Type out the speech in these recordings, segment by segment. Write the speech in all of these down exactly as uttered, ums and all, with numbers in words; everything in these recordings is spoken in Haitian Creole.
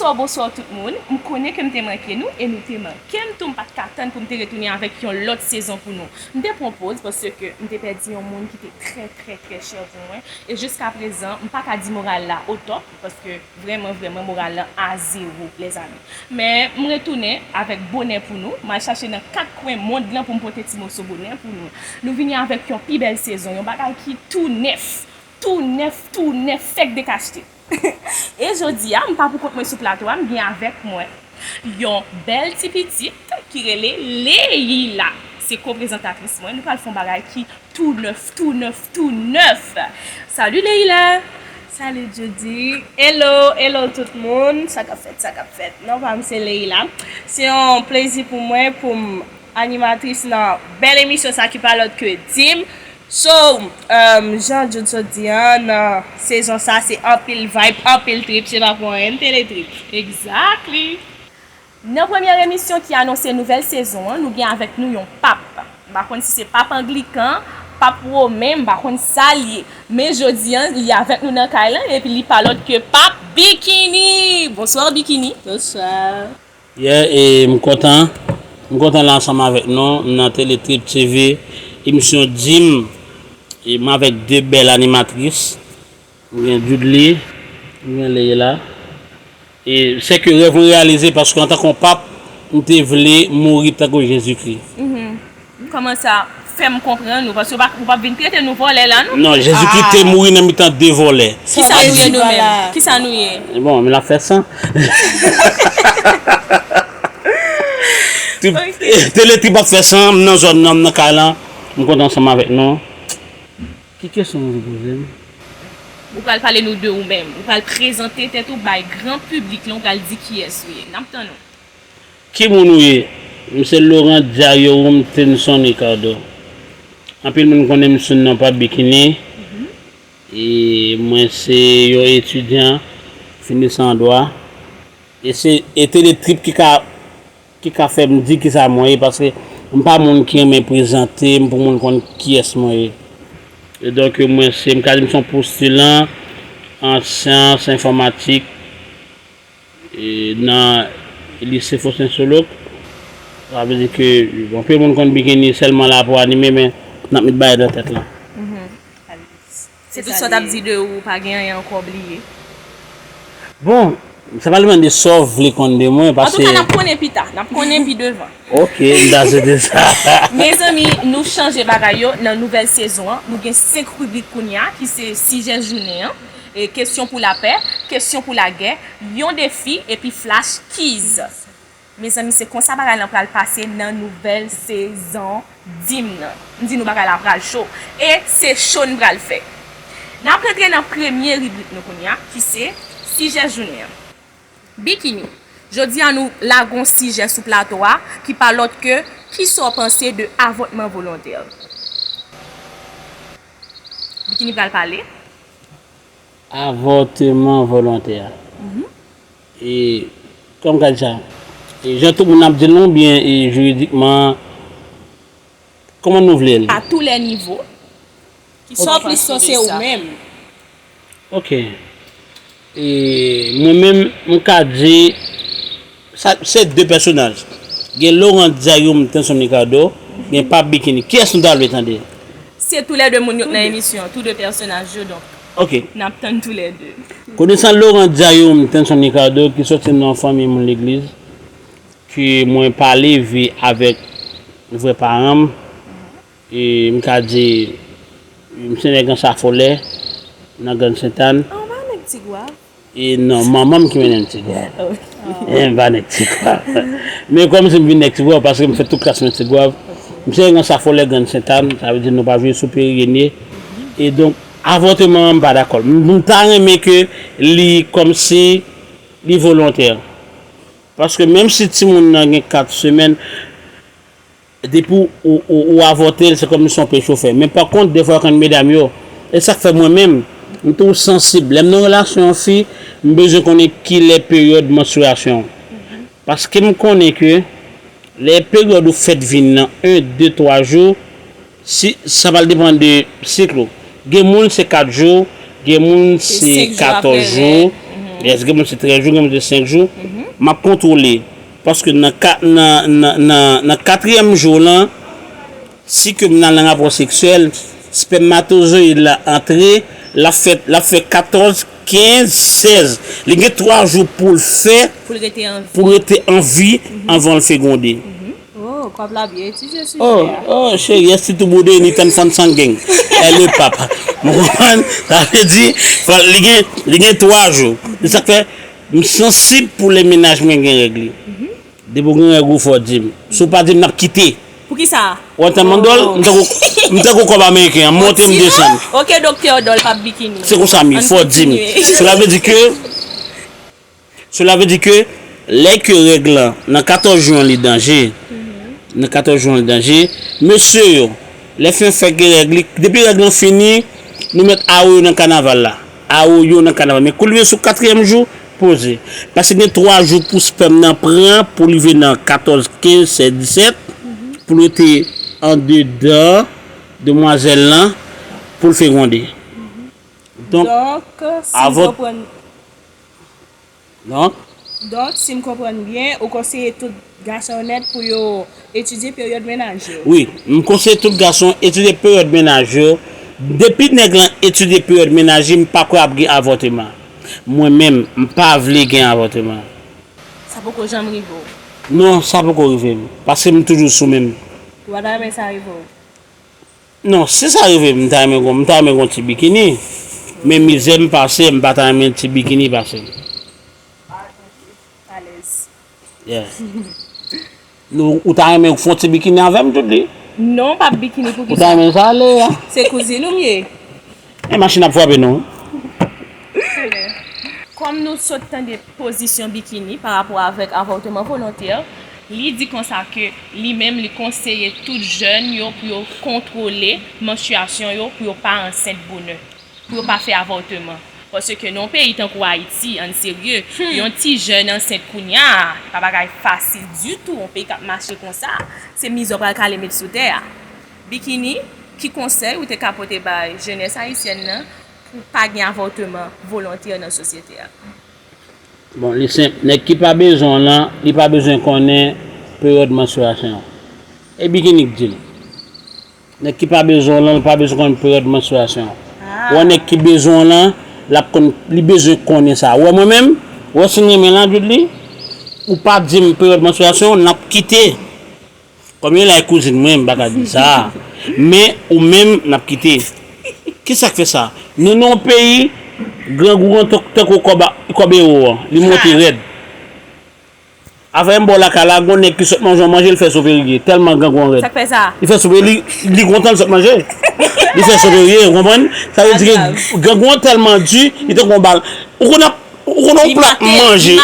Bonswa, bonswa tout moun. M konnen ke m te manke nou e nou te manke m tou. M pa t ka tann pou m te retounen avèk yon lòt sezon pou nou. M te pran poz paske m te pèdi yon moun ki te trè, trè, trè chè pou mwen. E jiska prezan, m pa ka di moral la o top paske vrèman, vrèman, moral lan a zewo, lèzanmi. Men, m retounen avèk bonè pou nou. M al chache nan kat kwen mond lan pou m pote ti moso bonè pou nou. Nou vini avèk yon pi bèl sezon, yon bagay ki tou nèf, tou nèf, tou nèf, fèk dekachte. E jodi a, m pa pou kont mwen sou plato a, m gen avèk mwen yon bèl ti pitit ki rele Leila. Se ko-prezantatris mwen. Nou pral fè yon bagay ki tou nèf, tou nèf, tou nèf. Salut Leila! Salut Judy! Hello, hello tout moun! Sa k ap fèt, sa k ap fèt? Non pa m se Leila. Se yon plezi pou mwen pou m animatris nan bèl emisyon sa ki pa lòt ke Dim. So, um, jan Jude sot di an, nan sezon sa se anpil vibe, anpil trip, se pa pou anyen, tele trip. Exactly! Nan premyè emisyon ki anonse nouvèl sezon an, nou gen avèk nou yon pap. M pa konn si se pap anglikan, pap women, m pa konn sa l ye. Men jodi an, li avèk nou nan kay lan, epi li pa lòt ke pap Bikini. Bonswa Bikini. Bonswa. Yeah, e m kontan. M kontan la ansanm avèk nou. M nan Teletrip T V, emisyon Dim. E m avèk de bèl animatris. M gen Dudley, m gen Leila. E se ke rèv mwen reyalize paske antanke yon pap, m te vle mouri tankou Jezikri. Mhm. Kòman sa? Fè m konprann ou, paske ou pa, ou p ap vin trete nou vòlè la, non? Non, Jezikri te mouri nan mitan de vòlè. Kisa nou ye nou menm? Kisa nou ye? Bon, men l ap fè san. Trip, Teletrip ap fè san, m nan zòn nan, m nan kay lan. M kontan ansanm avèk nou. Ki kesyon w vle poze m? Ou pral pale nou de ou menm. Ou pral prezante tèt ou bay gran piblik lan, ou pral di kiyès ou ye. N ap tann ou. Ki moun ou ye? M se Laurent Diario Room Tenson Ricardo. Anpil moun konnen m sou non Pap Bikini. E mwen se yon etidyan, finisan an dwa. E se, e Teletrip ki ka, ki ka fè m di kisa mwen ye, paske m pa moun ki renmen prezante m pou moun konn kiyès mwen ye. E donk, mwen se, m ka di m se yon postilan an syans enfòmatik, e nan lise Faustin Soulouque. Sa vle di ke, bon, anpil moun konn Bikini sèlman la pou anime, men n ap met bagay nan tèt lan. Mhm. Se tout sa w t ap di de ou, ou pa gen anyen ankò w bliye? Bon, sa pa depann de sa w vle konn de mwen, paske... Antouka, n ap konnen pita, n ap konnen pi devan. Ok, m ta swete sa. Mezanmi, nou chanje bagay yo nan nouvèl sezon an. Nou gen senk ribrik kounye a, ki se sijè jounen an, e kesyon pou lapè, kesyon pou lagè, yon defi, epi flash kiz. Mezanmi, se konsa bagay lan pral pase nan nouvèl sezon Dim nan. M di nou bagay la pral cho. E se cho n pral fè. N ap rantre nan premye ribrik nou kounye a, ki se sijè jounen an. Bikini. Jodi a nou lage yon sijè sou plato a ki pa lòt ke kisa w panse de avòtman volontè? Bikini pral pale. Avòtman volontè. Mhm. E, kòman m ka di sa? E, jan tout moun ap di l, oubyen, e, jiridikman, kòman nou vle l? A tou lè nivo. Kisa w panse de sa? Sa w plis panse ou menm? Ok. E, mwen menm, m ka di, sa, se de pèsonaj. Gen Laurent Diario Room Tenson Ricardo, gen Pap Bikini. Kiyès nou ta vle tande? Se tou lè de moun yo k nan emisyon an, tou de pèsonaj yo, donk. Ok. N ap tann tou lè de. Konesan Laurent Diario Room Tenson Ricardo, ki soti nan yon fanmi moun legliz, ke mwen pa leve avèk vrè paran m, e m ka di, m se nèg Anse à Follet, nan Grann Sentàn. An, w pa nèg Tigwav? E non, manman m ki mennen m Tigwav. Ok. E m pa nèg Tigwav. Men kòm si m vin nèg Tigwav, paske m fè tout klas mwen Tigwav. M se nèg Anse à Follet, Grann Sentàn, sa vle di nou pa jwe sou Perry Renier. E donk, avòtman an, m pa dakò. M, m ta renmen ke li kòmsi li volontè. Paske menm si timoun nan gen kat semèn, depi w, w, w avòte l, se kòmsi se yon peche w fè. Men pa kont, defwa yo konn medam yo. E sa k fè mwen menm, m twò sansib. Lè m nan relasyon yon fi, m bezwen konnen kilè peryòd manstirasyon w. Paske m konnen ke lè peryòd ou fèt vin nan en, de, twa jou, si, sa pral depann de sik ou. Gen moun se kat jou, gen moun se katòz jou. Yes, gen moun se trèz jou, gen moun se senk jou. M ap kontwole. Paske nan ka, nan, nan, nan, nan katriyèm jou lan, si ke m nan rapò seksyèl, spèmatozoyid la antre, l ap fè, l ap fè katòz, kenz, sèz. Li gen twa jou pou l fè, Pou l rete an vi. Pou l rete an vi anvan l fegonde. Oh, kòb la byen etidye sijè a. Oh, oh, cheri, èske tou boude ni tann fann sangen? E le papa. Mwen konprann, sa vle di, fò, li gen, li gen twa jou. Se sa k fè, m sansib pou lè mennaj mwen gen règ li. Depi w gen règ ou fò di m. Si w pa di m, n ap kite. Poukisa? Ou antann mandòl, m tankou, m tankou kòb ameriken an, monte m desann. Ok, doktè Odòl p ap bikini. Se konsa m ye, fò w di m. Cela veut dire que, cela veut dire que, lè ke règ lan, nan katòz jou an li danje, nan katòz jou an li danje, mesye yo, lè fi an fèk gen règ li, depi règ lan fini, nou mèt awo yo nan kanaval la. Awo yo nan kanaval. Men kou l rive sou katriyèm jou, poze. Paske gen twa jou pou spèm nan pran, pou l rive nan katòz, kenz, sèz, disèt, pou l rete andedan demwazèl lan, pou l fegonde. Donk, avan. Non? Donk, si m konprann byen, ou konseye tout gason nèt pou yo etidye peryòd mennaj yo? Wi, m konseye tout gason etidye peryòd mennaj yo. Depi nèg lan etidye peryòd mennaj li, m pa kwè ap gen avòteman. Mwen menm, m pa vle gen avòteman. Sa poko janm rive w? Non, sa poko rive m. Paske m toujou sou men m. Ou pa ta renmen sa rive w? Non, si sa rive m, m ta renmen gon, m ta renmen gon ti bikini. Men mizè m pase, m pa ta renmen ti bikini pase m. Alèz. Yeah. Nou, ou ta renmen fè yon ti bikini avè m, Djoudly? Non, m p ap bikini pou kisa? Ou ta renmen sa ale a? Se kouzin ou m ye. E machin ap frape nou. Kòm nou sot tande pozisyon Bikini pa rapò avèk avòteman volontè, li di konsa ke li menm li konseye tout jèn yo pou yo kontwole manstriyasyon yo pou yo pa ansent bonè, pou yo pa fè avòteman. Paske nan yon peyi tankou Ayiti, ann serye, yon ti jèn ansent kounye a, se pa bagay fasil ditou, yon peyi k ap mache konsa, se mizè w pral kale met sou tè a. Bikini, ki konsèy ou te ka pote bay jenès ayisyèn nan pou pa gen avòteman volontè nan sosyete a? Bon, li senp. Nèg ki pa bezwen w lan, li pa bezwen konnen peryòd manstriyasyon w. E Bikini k di l. Nèg ki pa bezwen w lan, li pa bezwen konnen peryòd manstriyasyon w. Ou wè nèg ki bezwen w lan, l ap konn, li bezwen konnen sa. Ou wè mwen menm, ou wè si m renmen lan, Djoudly, ou pa di m peryòd manstriyasyon w, n ap kite. Kòm e la e kouzin mwen, m pa ka di sa. Men ou menm, n ap kite. Kisa k fè sa? Nou nan yon peyi, grangou an tank, tankou kòb a, kòb ewo an, li monte rèd. Avè m bò lakay la, gon nèg ki sot manje yon manje, li fè sou verye, tèlman grangou an rèd. Sa k fè sa? Li fè sou verye, li, li kontan, li sot manje. Li fè sou verye, ou konprann? Sa vle di ke grangou an tèlman di, li tankou yon bal. Ou konn ap, ou konn yon plat manje,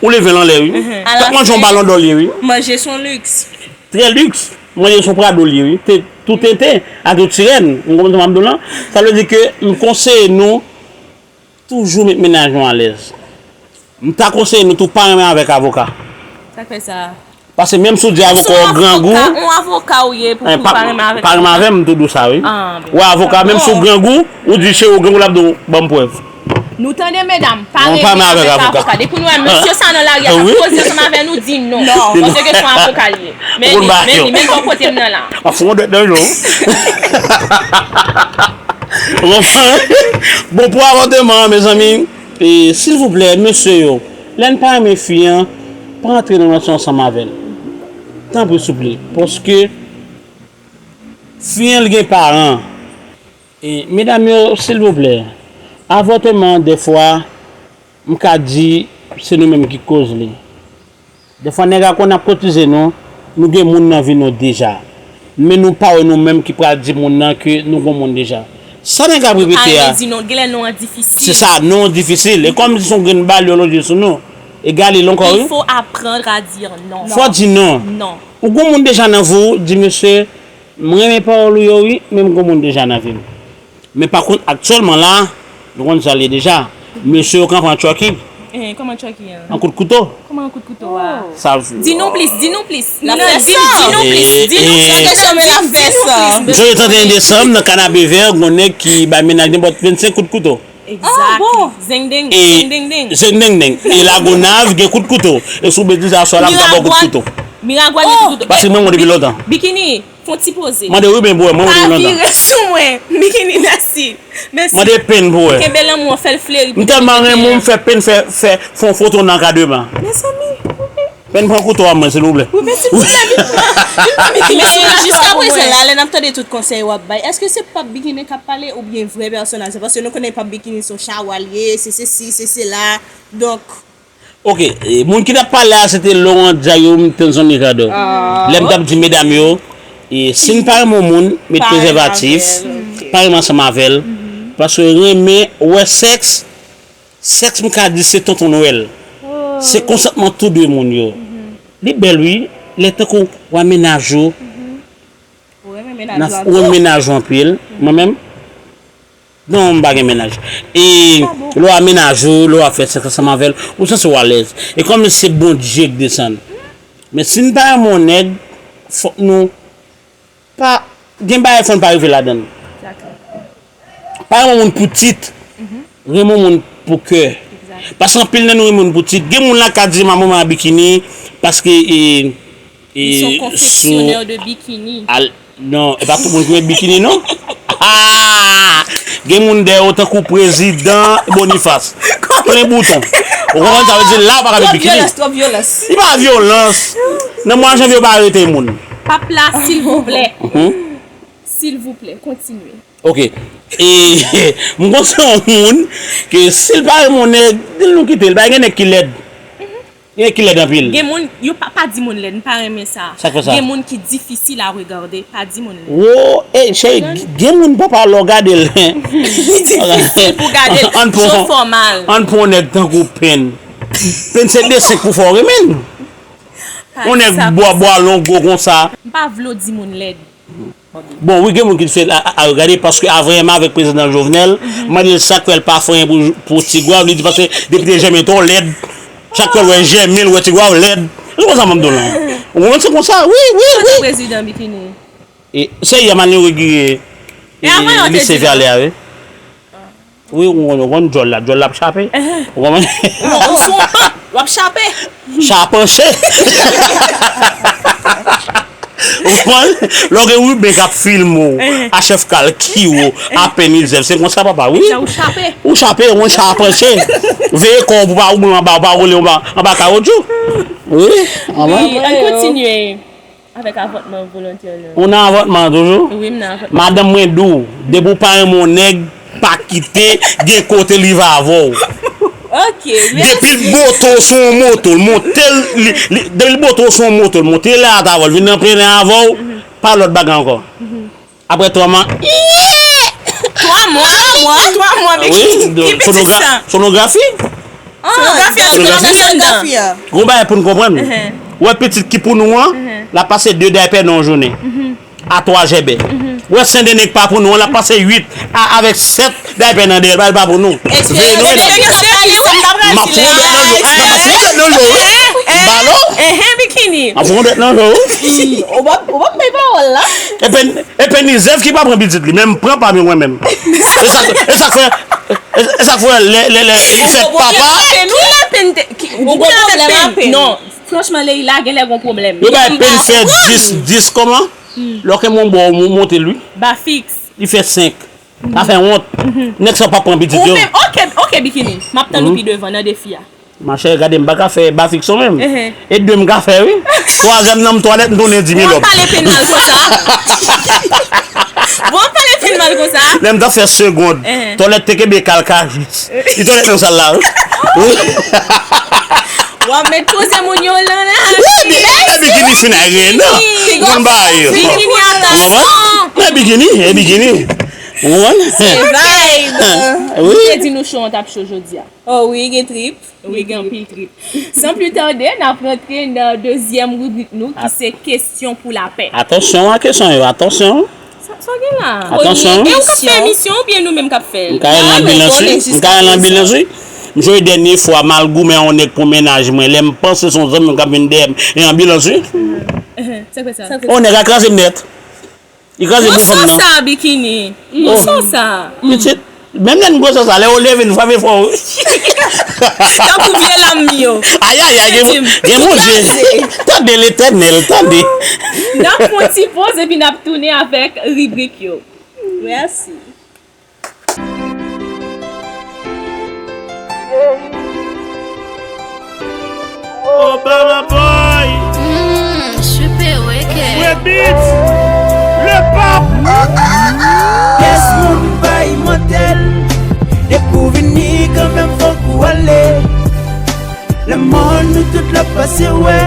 ou leve l anlè wi. T ap manje yon balon dò l ye wi. Manje se yon liks. Trè liks. Manje se yon prado l ye wi. Te, tou tenten, ak yon ti rèn. Ou konprann sa m ap di w lan? Sa vle di ke m konseye nou toujou met mennaj nou alèz. M ta konseye nou tou pa renmen avèk avoka. Sa k fè sa? Paske menm si w di avoka w grangou. Yon avoka ou ye pou ou pa renmen avèk avoka? Pa renmen avè m, m tou di w sa wi. Ou wè avoka, menm si w grangou, ou di cheri w grangou, l ap di w ban m prèv. Nou tande medam, pa renmen avèk avoka. Depi nou wè mesye sa nan lari a k ap koze ansanm avè nou, di non. Paske se yon avoka l ye. Men li, men li, men li bò kote m nan la. M ap fè yon dwèt nan je w. Ou konprann? Bon, pou avòteman an, mezanmi, e, silvouplè, mesye yo, lè n pa renmen fi an, pa antre nan relasyon ansanm avè l. Tanpri, souple. Paske fi an, li gen paran. E, medam yo, silvouplè, avòteman an, dèfwa, m ka di, se nou menm ki koz li. Dèfwa nèg a konn ap kotize nou, nou gen moun nan vi nou deja. Men nou pa wè nou menm ki pral di moun nan ke nou gon moun deja. Sa nèg ap repete a. Nou pa renmen di non, genlè non an difisil. Se sa, non an difisil. E kòm si se yon grenn bal yo lonje sou nou, egale l ankò wi. Il faut apprendre à dire non. Fò w di non. Non. Ou gon moun deja nan vi w, di mesye, m renmen pawòl ou yo wi, men m gon moun deja nan vi m. Men pa kont, aktyèlman la, nou konn sa l ye deja. Mesye yo kanpe an Chucky. Eh, kòman Chucky an? An kout kouto. Kòman an kout kouto a? Sa vle. Di nou plis, di nou plis. N ap fè di, di nou plis, di nou plis. Sa kesyon men l ap fè sa. M sonje trannteyen desanm, nan Kanapevè, gon nèg ki bay mennaj nenpòt vennsenk kout kouto. Egzak. Zengdeng, zengdengdeng. Zengdengdeng. E Lagonav gen kout kouto. E sou betiz aswè la, m ka ba w kout kouto. Miragwàn gen kout kouto. Paske mwen, mwen depi lontan. Bikini, fon ti poze. Mande Ruben pou wè, mwen, mwen depi lontan. Pa vire sou mwen. Bikini, mèsi. Mèsi. Mande Pen pou wè. Kenbe lanmou an, fè l fleri pou nou. M tèlman renmen w, m fè Pen fè, fè, fè yon foto nan kadreman. Mezanmi, Ruben. Pen pran kouto a mwen, silvouplè. Ruben, silvouplè, vin pran, vin pran Bikini. Men jiskaprezan la, lè n ap tande tout konsèy w ap bay, èske se Pap Bikini k ap pale oubyen vrè pèsonaj la? Paske nou konnen Pap Bikini se yon chawa l ye, se sesi, se sela. Donk, Ok, e, moun ki t ap pale a, se te Laurent Diayo, m te Johnny Jadot. Lè m t ap di medam yo, e, si n pa renmen yon moun, met prezèvatif, pa renmen ansanm avè l. Paske renmen, wè sèks, sèks m ka di se tonton Nwèl. Se konsantman tou de moun yo. Li bèl wi, lè tankou w a mennaj ou, ou renmen mennaj ou anpil, mwen menm, Non, m pa gen mennaj. E lè w a mennaj ou, lè w ap fè sèks ansanm avè l, ou sanse w alèz. E kòm se Bondye k desann. Men si n pa renmen yon nèg, fòk nou pa, gen bagay fò n pa rive ladan l. Pa renmen moun pou tit, renmen moun pou kè. Paske anpil nan nou renmen moun pou tit. Gen moun la ka di m a manman a bikini, paske e, Ils sont confectionneurs de bikini. Non, e pa tout moun ki met bikini, non. Ah! Gen moun dèyè w tankou prezidan Boniface. Plen bouton. Ou konprann sa vle di la, ou pa ka met bikini. Twòp vyolans, twòp vyolans. Li pa vyolans. Nan mwa janvye, yo pa arete moun. Pap la, silvouplè. Silvouplè, kontinye. Ok. E, m konn se yon moun ke si l pa renmen yon nèg, di l nou kite l. Pa gen nèg ki lèd. Gen ki lèd anpil. Gen moun, yo pa, pa di moun lèd, m pa renmen sa. Sa k fè sa? Gen moun ki difisil a regade, pa di moun lèd. Wo, ey, cheri, gen moun papa lè w gade l. Li difisil pou gade l, je w fè w mal. Ann pran yon nèg tankou Pen. Pen se de senk pou fè w renmen l. Yon nèg bwa, bwa long, gwo konsa. M pa vle w di moun lèd. Bon, wi, gen moun ki di se a, a, a regade, paske avè m avèk prezidan Jovenel, m mande l sa k fè l pa fè anyen pou, pou Ti Gwav, li di paske depi te Jèmen twò lèd, sa k fè l wè Jèmen, l wè Ti Gwav lèd. Se konsa m ap di w la. Ou konprann, se konsa, wi, wi, wi. Prezidan Bikini. E, se yè malere ki, e, lise Vale a, wi. Wi, ou konn, ou konn djòl la, djòl la ap chape. Ou konprann? Ou sou yon pant, w ap chape. Chapanche. Ou konprann? Lè w gen Ruben k ap filme w, a chèf kalki w, a Pen Izèv, se konsa papa, wi. Ou chape. Ou chape, ou chapanche. Veye kò w pou pa woule anba, pa woule anba, anba kawotchou. Wi, anba. Wi, ann kontinye. Avèk avòtman volontè nou. Ou nan avòtman an toujou? Wi, m nan avòtman. Madanm mwen di w, depi w pa renmen yon nèg, pa kite gen kote li va avè w. Ok, mèsi. Depi l bote w sou yon moto, l monte l, li, li, depi l bote w sou yon moto, l monte l la avè w, l vin nan plenè avè w, pa lòt bagay ankò. Apre twa mwa, twa mwa, twa mwa, twa mwa, men ki, ki pitit sa? Sonografi. Sonografi a, sonografi anndan. Gon bagay pou n konprann. Wè pitit ki pou nou an, l ap pase de daypè nan yon jounen. A twa jèbè. Wè Sen Denis ki pa pou nou an, l ap pase uit a, avèk sèt daypè nan dèyè l, pa, l pa pou nou. Veye nou, medam. M ap fè yon dwèt nan je w. M ap fè yon dwèt nan je w, wi. M pale w. M ap fè yon dwèt nan je w, wi. Ou p ap, ou p ap bay pawòl la. Epen, Epen Izèv ki pa pran pitit li, men m pran pa m mwen menm. E sa, e sa k fè, e, e sa k fè lè, lè, lè li fèt papa. Ki lè Pen te, ki, ou konnen avè Pen, non, franchman, Leila genlè gon pwoblèm. Yo bay Pen fè dis, dis kòman? Lè w kenbe yon bò, ou monte l, wi. Ba fiks. Li fè senk. Sa fè wont. Nèg sa p ap pran pitit yo. Ou menm, ok, ok, Bikini. M ap tann ou pi devan nan defi a. Machè, gade, m pa ka fè ba fiks menm. E de m ka fè, wi. Twazyèm nan m twalèt, m tounen di mil lòb. Ou ap pale Pen mal konsa? Bon, w ap pale Pen mal konsa? Lè m t ap fè segond, twalèt te kenbe kalkajit. Li twalèt nan sal la, wi. W ap met poze moun yo lan la. Wi, bi-, e bikini fin a renan. Moun ba yo. Bikini, atansyon. Ou konprann? E bikini, e bikini. Ou konprann? Se vibe. Wi. Ou te di nou cho an t ap cho jodi a. Oh wi, gen trip. Wi, gen anpil trip. San pli tade, n ap rantre nan dezyèm ribrik nou, ki se kesyon pou lapè. Atansyon a kesyon yo, atansyon. Sa, sa w gen la? Atansyon. E ou k ap fè emisyon oubyen nou menm k ap fè l? M ka rele anbilans, wi. M ka rele anbilans, wi. M sonje dènye fwa, m al goumen a yon nèg pou mennaj mwen. Lè m panse se yon zanmi m k ap vin dèyè m, e anbilans, wi. Sa k fè sa? Yon nèg a kraze m nèt. Li kraze boul fanm nan. Ou sou sa, Bikini. Ou sou sa. Pitit. Menm lè n gwosè sa, lè w leve, n frape fò. Tankou vye lam yo. Ayayay, gen, gen Bondye. Tande Letènèl, tande. N ap fè yon ti poz epi n ap tounen avèk ribrik yo. Mèsi. Obama Boy. Mm, super wicked. Fred Beats. Le Pape. Pyès moun bay mantel. Depi w vini kanmenm fòk ou ale. Lanmò nou tout la pase wè.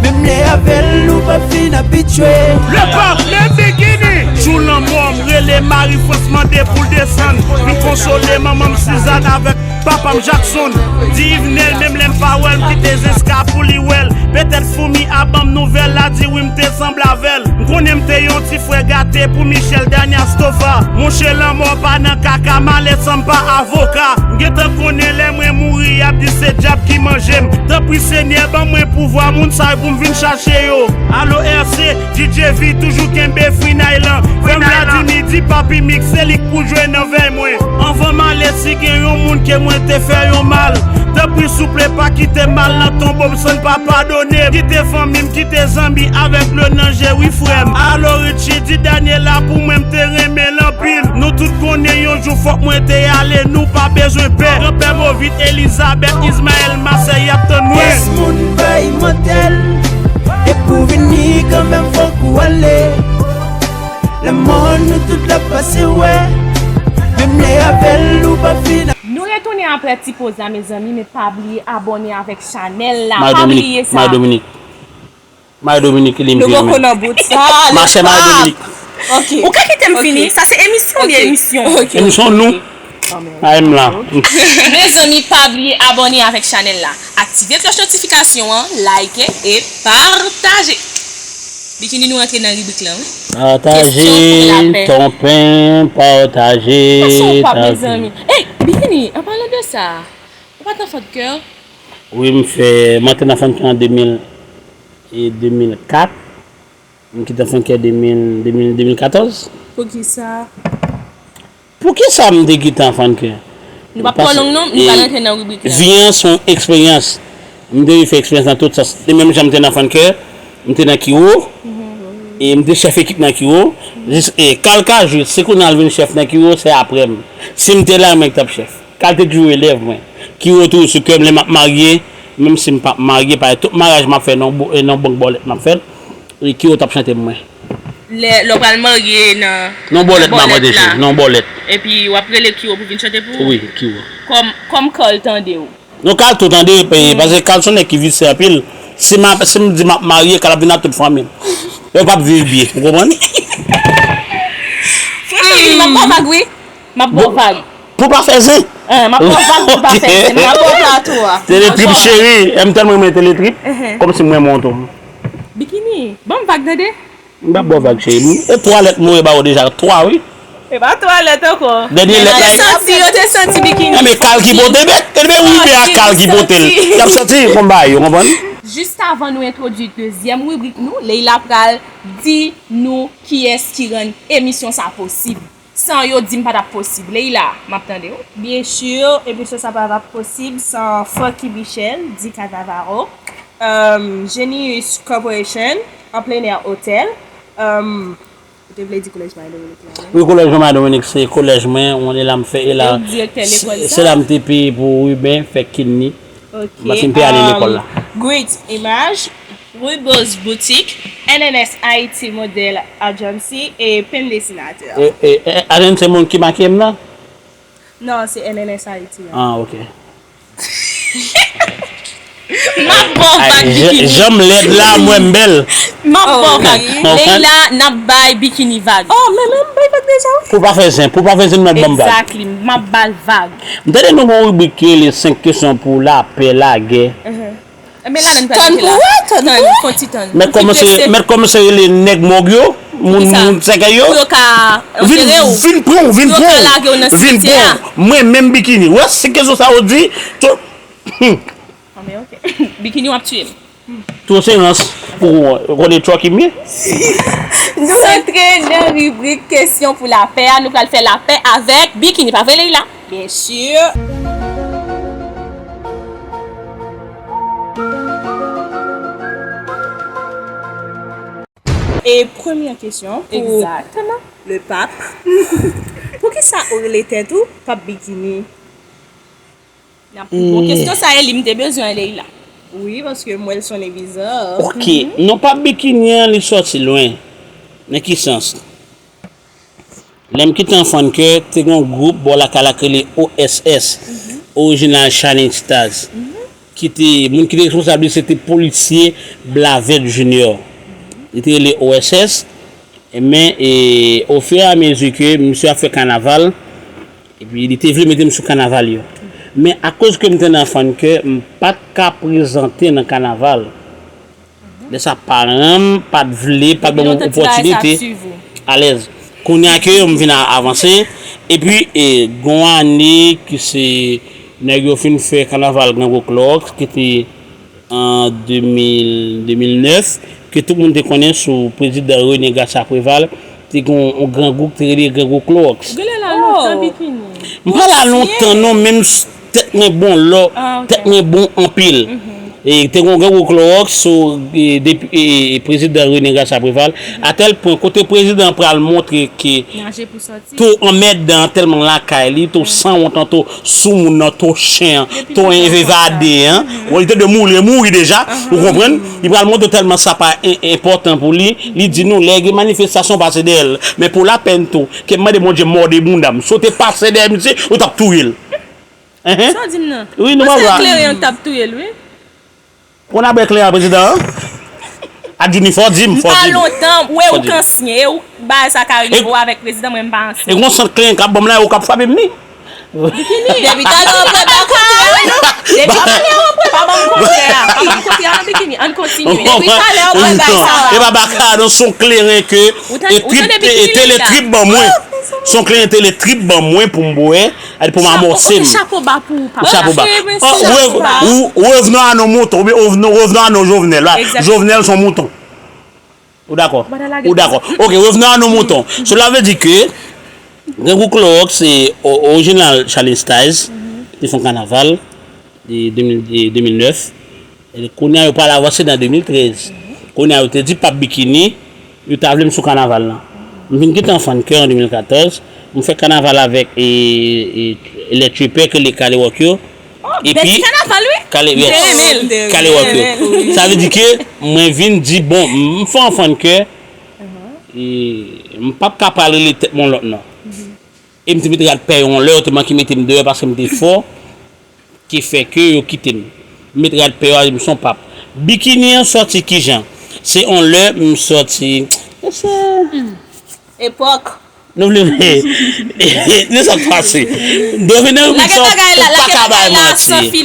Menm lè avè l ou pa fin abitye. Le Pape, le Bikini. Jou lanmò m rele Marie France mande pou l desann. Vin konsole manman m Sizàn avèk papa m Jackson. Di Yvenel menm lè m pa wè l m kite Zeska pou li wè l. Petèt Foumi a ban m nouvèl la di wi m te sanble avè l. M konnen m te yon ti frè gate pou Michel Daniel Stoffa. Monchè lanmò pa nan kaka malè san m pa avoka. M gentan konnen lè mwen mouri y ap di se dyab ki manje m. Tanpri Senyè ban mwen pouvwa moun sa yo pou m vin chache yo. Alo R C, D J V toujou kenbe frinay lan. Frè m Vladimir di Papi Mix se li k pou jwe nan vèy mwen. Anvan m ale si gen yon moun ke mwen te fè yon mal, tanpri souple pa kite mal nan tonbo m san n pa padone m. Kite fanmi m, kite zanmi avèk le nan je wi frè m. Alo Richie di Daniela pou mwen m te renmen l anpil. Nou tout konnen yon jou fòk mwen te ale, nou pa bezwen pè. Granpè Movit, Elizabeth, Ismaël, Marseille y ap tann mwen. Pyès moun bay mantel. Depi w vini kanmenm fòk ou ale. Lanmò nou tout la pase wè. Menm lè avè l ou pa fin. Nou retounen aprè ti poz la mezanmi, men pa bliye abòne avèk chanèl la, pa bliye sa. Marie Dominique, Marie Dominique. Marie Dominique li m Nou poko nan bout sa. Machè Marie Dominique. Ok. Ou ka kite m fini? Sa se emisyon oubyen emisyon? Ok. Emisyon nou. Ay m la. Mezanmi pa bliye abòne avèk chanèl la, aktive klòch notifikasyon an, like e pataje. Bikini nou antre nan ribrik lan wi. Pataje, tonpen, pataje. Sa se yon pap mezanmi. Ey, Bikini, an palan de sa, ou pa t nan fan de kè? Wi m fè, m antre nan fan de kè an de mil e de mil kat. M kite Fannkè de mil, de mil, de mil katòz. Poukisa? Poukisa m te kite Fannkè? Nou p ap twò long non, nou pral rantre nan ribrik la. Vi an se yon eksperyans. M te fè eksperyans nan tout sans. E menm jan m te nan Fannkè, m te nan Kiwo, e m te chèf ekip nan Kiwo. Jis, e, Kal Kajou, si kounye a l vin chèf nan Kiwo, se aprè m. Si m te la, mwen ki t ap chèf. Kal te toujou elèv mwen. Kiwo toujou sou kè m, lè m ap marye, menm si m p ap marye, paske tout maryaj m ap fè nan bo-, e nan bank bòlèt m ap fè l, e Kiwo t ap chante pou mwen. Lè, lè w pral marye nan, nan bòlèt m ap pran deje, nan bòlèt. Epi w ap rele Kiwo pou vin chante pou ou? Wi, Kiwo. Kòm, kòm Kal tande w. Non, Kal tou tande, e, paske Kal se yon nèg ki visye anpil. Si m ap, si m di m ap marye, Kal ap vin ak tout fanmi l. Yo p ap viv byen, ou konprann? Franchman, Bikini, m ap ba w vag, wi. M ap ba w vag. Pou pa fè zen. Ah, m ap ba w vag pou pa fè zen. M ap ba w plato a. Se le trip cheri. M tèlman renmen te le trip. Kòmsi m renmen w tou. Bikini, ban m vag tande. M p ap ba w vag, cheri. E twa lèt mwen ba ou deja. Twa, wi. E pa twa lèt ankò. Dènye lèt la. Yo te santi, yo te santi Bikini. Enben, Kal ki pote, ben, enben, wi, ben, a Kal ki pote l. Y ap santi, bon, ba yo, konprann? Jis avan nou entwodui dezyèm ribrik nou, Leila pral di nou kiyès ki rann emisyon sa posib. San yo di m pa t ap posib. Leila, m ap tande w. Byen si, emisyon sa pa t ap posib san Francky Michel, Di Cannavaro, um, Genius Corporation, An Plen È Hotel, um, ou te vle di Kolèj Marie Dominique la, non? Wi, Kolèj Marie Dominique se kolèj mwen, on e la m fè, e la, se la m te peye pou Ruben fè kidney. Ok. Paske m te ale lekòl la. Um, Great Image, Rubose Boutique, N N S Haiti Model Agency e Pen Desinateur. E, e, e, N N S se moun ki make m nan? Non, se N N S Haiti a. Ah, ok. M ap ba w vag, Bikini. Jan m lèd la, mwen m bèl. M ap ba w vag. Leila, n ap bay Bikini vag. Oh, men, men m bay vag deja, wi. Pou pa fè zen, pou pa fè zen, m ap ban m vag. Exactly, m ap ba l vag. M tande nou gon ribrik ki rele senk kesyon pou lapè, lagè. Enben, la menm pral kite la. Tann pou wè, tann pou wè. Fon ti tann. Mèt kòmanse, mèt kòmanse rele nèg mòg yo, moun, moun sèkèy yo. Pou yo ka antere w. Vin pran w, vin pran w. Pou yo ka lage w nan simitye a. Mwen menm, Bikini. Wè, senk kesyon sa yo di, to-, hmm. Ah, men ok. Bikini, w ap tiye m. Tou se rans pou konnen Chucky m ye. Nou antre nan ribrik kesyon pou lapè a. Nou pral fè lapè avèk Bikini, pa vre, Leila? Byensi. E premyè kesyon pou Egzakteman. Le Pap. Poukisa ou rele tèt ou Pap Bikini? Bon, kesyon sa e li m te bezwen, Leila. Wi, paske m wè l sonnen biza. Ok, non Pap Bikini an li sòti lwen. Nan ki sans? Lè m kite an Fannkè, te gen yon gwoup bò lakay la k rele O S S, Original Shining Stars. Ki te, moun ki te responsab li se te polisye Blavèt Junior. Li te rele O S S, men e, ofiramezi ke misye ap fè kanaval, epi li te vle mete m sou kanaval yo. Men akoz ke m te nan Fannkè, m pa t ka prezante nan kanaval. Lè sa paran m pa t vle, pa t ban m opòtinite. Alèz. Kounye a ke m vin avanse. Epi, e, gon ane ki se nèg yo fin fè kanaval Gran Gwo Klowòks ki te an de mil, de mil nèf, ke tout moun te konnen sou prezidan René Garcia Préval, te gen yon, yon grangou ki te rele Grangou Klowòks. Ou genlè la lontan Bikini. M pa la lontan non, menm tèt mwen bon lò, tèt mwen bon anpil. E te gen yon grangou Klowòks sou e, depi, e, e, prezidan René Garcia Préval, atèl pwen kote prezidan pral montre ke Tou anmèdan an tèlman lakay li, tou sanwont an, tou soumoun nan, tou chen an, tou evade an. Bon, li te dwe mouri, li mouri deja, ou konprann? Li pral montre tèlman sa pa en- enpòtan pou li, li di nou lè gen manifestasyon pase dèyè l. Men pou lapèn tou, ke m mande Bondye mòde bounda m. Si w te pase dèyè misye, ou t ap touye l. Enhen. Sa w di m nan? Wi, nou pa vwa. Kleren an t ap touye l, wi. Pou n ap wè kleren prezidan an? Adjouni, fò w di m, fò w di m. M pa lontan, ou e ou k ansyen, e ou bagay sa ka rive w avèk prezidan, mwen m pa ansyen. E gon sant kleren k ap ban m la, e ou k ap frape m li. Depi talè w ap bay kontrè a, non? Depi talè w ap bay, pa ban m kontrè a, pa ban m kontrè a nan Bikini, ann kontinye. Depi talè w ap bay bagay sa a. E pa baka, non, se yon kleren ke e trip, e tele trip ban mwen. Se yon kleren tele trip ban mwen pou m bwè. Gade pou m amòse m. Chapo ba pou ou, papa. Chapo ba. Ou, ou, ou revenons à nos moutons, oubyen revenons, revenons à nos Jovenel. Jovenel se yon mouton. Ou dakò? Ou dakò. Ok, revenons à nos moutons. Cela veut dire que Grangou Klowòks se o- orijinal Shining Stars. Te fè yon kanaval de de mil, de de mil nèf. E kounye a yo pral avanse nan de mil trèz. Kounye a yo te di Pap Bikini, yo ta vle m sou kanaval la. M vin kite an Fannkè an de mil katòz, m fè kanaval avèk e, e, Les Tripper ke le Kalewòk yo. Epi, Kale, yes. Kalewòk yo. Sa vle di ke mwen vin di, bon, m fè an Fannkè, e, m p ap ka pral rele tèt mwen lòt non. E m te mete rad pè yo yon lè, yo te manke mete m deyò paske m te fò. Ki fè ke yo kite m. M met rad pè yo a, m se yon pap. Bikini an sòti kijan? Se yon lè m sòti. Mesye. Epòk. Nou vle vle. Nou sa k pase. Dovine ou sa ou pa ka bay manti.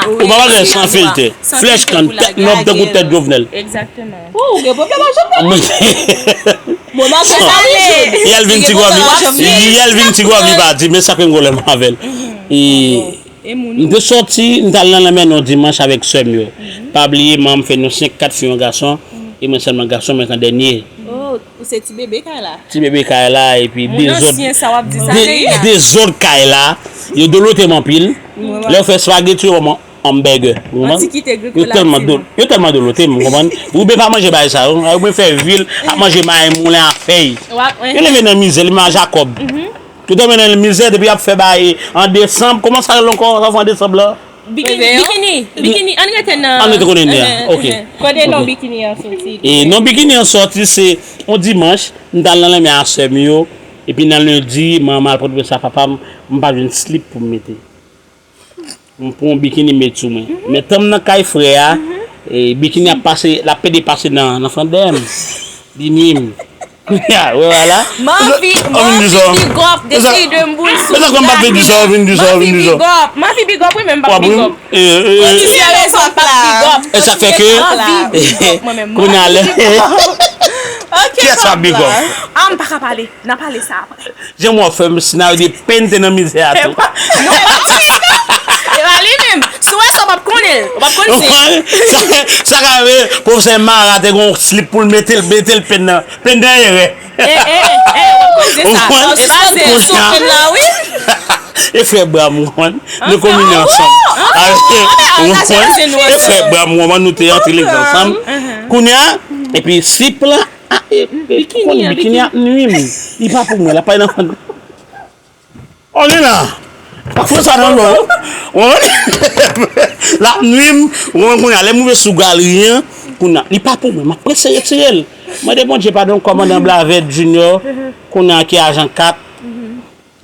Ou pa ka san filtè. Flèch kann tèt nòb tankou tèt Jovenel. Egzakteman. Ou gen pwoblèm ak Jovenel. Yèlvin Tigòv li pa di men sa ke m gen pwoblèm avè l. E M te sòti, m t al nan lanmè nan yon dimanch avèk sè m yo. Pa bliye, manman m fè nou senk, kat fi, yon gason, e mwen sèlman gason, mwen k an dènye. Oh, ou se ti bebe kay la. Ti bebe kay la, epi dezòd. Moun ansyen sa w ap di sa, Leila. Dezòd kay la, yo dolote m anpil. Lè yo fè espageti, yo ban m hamburger. Ou konprann? Yo tèlman do, yo tèlman dolote m, ou konprann? Ou byen pa manje bagay sa yo. Ou byen fè vi l ap manje mayi moulen a fèy. Yo leve nan mizè, li menm a Jakòb. Yo te mennen l mizè depi y ap fè bagay an desanm. Kòman sa rele ankò, sa fè an desanm la? Bikini, bikini, bikini, ann rete nan. Ann rete kote n ye a, ok. Kote non bikini an soti? E non bikini an soti se yon dimanch, m t al nan lanmè a sè m yo, epi nan lendi, manman m al pote sa papa m, m pa jwenn slip pou m mete. M pran yon bikini m met sou mwen. Men tan m nan kay frè a, e, bikini ap pase, l ap pede pase nan, nan fannè m. Li nwi m. Kounye a, wè wala. M anvi, m anvi bigòp de Key de m boul sou. Mezanmi, m pa t vle di sa, vin di sa, vin di sa. M anvi bigòp, m anvi bigòp, wi, men m p ap bigòp. Kondisyon rezon m p ap bigòp. E sa k fè ke, kounye a lè, kiyès k ap bigòp? Ah, m pa ka pale. N a pale sa apre. Jan w ap fè m senaryo de pen te nan mizè a tou. Non, e pa ti pen. E pa li menm. Se Pwen sa w p ap konnen l. Ou p ap konn si. Sa, sa ka rive, pwofesè Mara te gen yon slip pou l mete l, mete l penn nan, penn nan erè. E, e, e, w ap konn se sa. Ou konprann? Espas de sou penn la, wi. E frè Bram, ou konprann? Nou kombine ansanm. Ou konprann? E frè Bram, ou konprann? Nou te antre legliz ansanm. Kounye a, epi slip la, a, e, e, bikini ap nwi m. Li pa pou mwen, l ap pale nan fon. Ann la. Pa fè sa nan non. Ou konprann? L ap nwi m. Ou konprann kounye a, lè m rive sou galri an, kounye a, li pa pou mwen, m ap prese retire l. Mande Bondye padon, kòmandan Blavè Junior, kounye a ki ajan kat,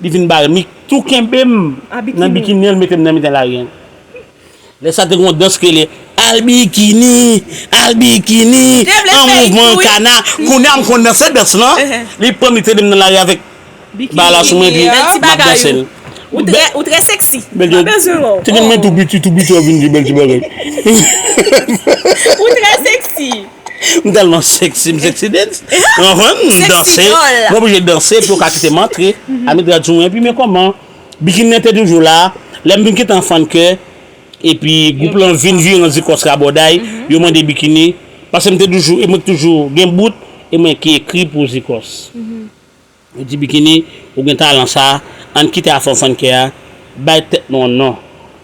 li vin bare m, li tou kenbe m nan bikini an, li mete m nan mitan lari an. Lè sa te gen yon dans ki rele, "Al bikini, al bikini, an mouvman kana." Kounye a m konn danse dans lan. Li pran m, li tande m nan lari avèk bagay la sou mwen, epi m ap danse l. Ou trè, ou trè seksi. Bèl, pa bezwen wè w. Te gen men tou piti, tou piti, w ap vin di bèl ti bagay. Ou trè seksi. M tèlman seksi, m seksi dance. Ou konprann? M danse. M oblije danse pou yo ka kite m antre. A mete rad sou mwen, epi men kòman. Bikini an te toujou la. Lè m vin kite an fann kè, epi gwoup lan vin vire an Zikòs Rabòday, yo mande bikini. Paske m te toujou, e mwen ki toujou gen bout, e mwen ki ekri pou Zikòs. Yo di, "Bikini, ou gen talan sa, ann kite afè fann kè a, bay tèt nou yon non."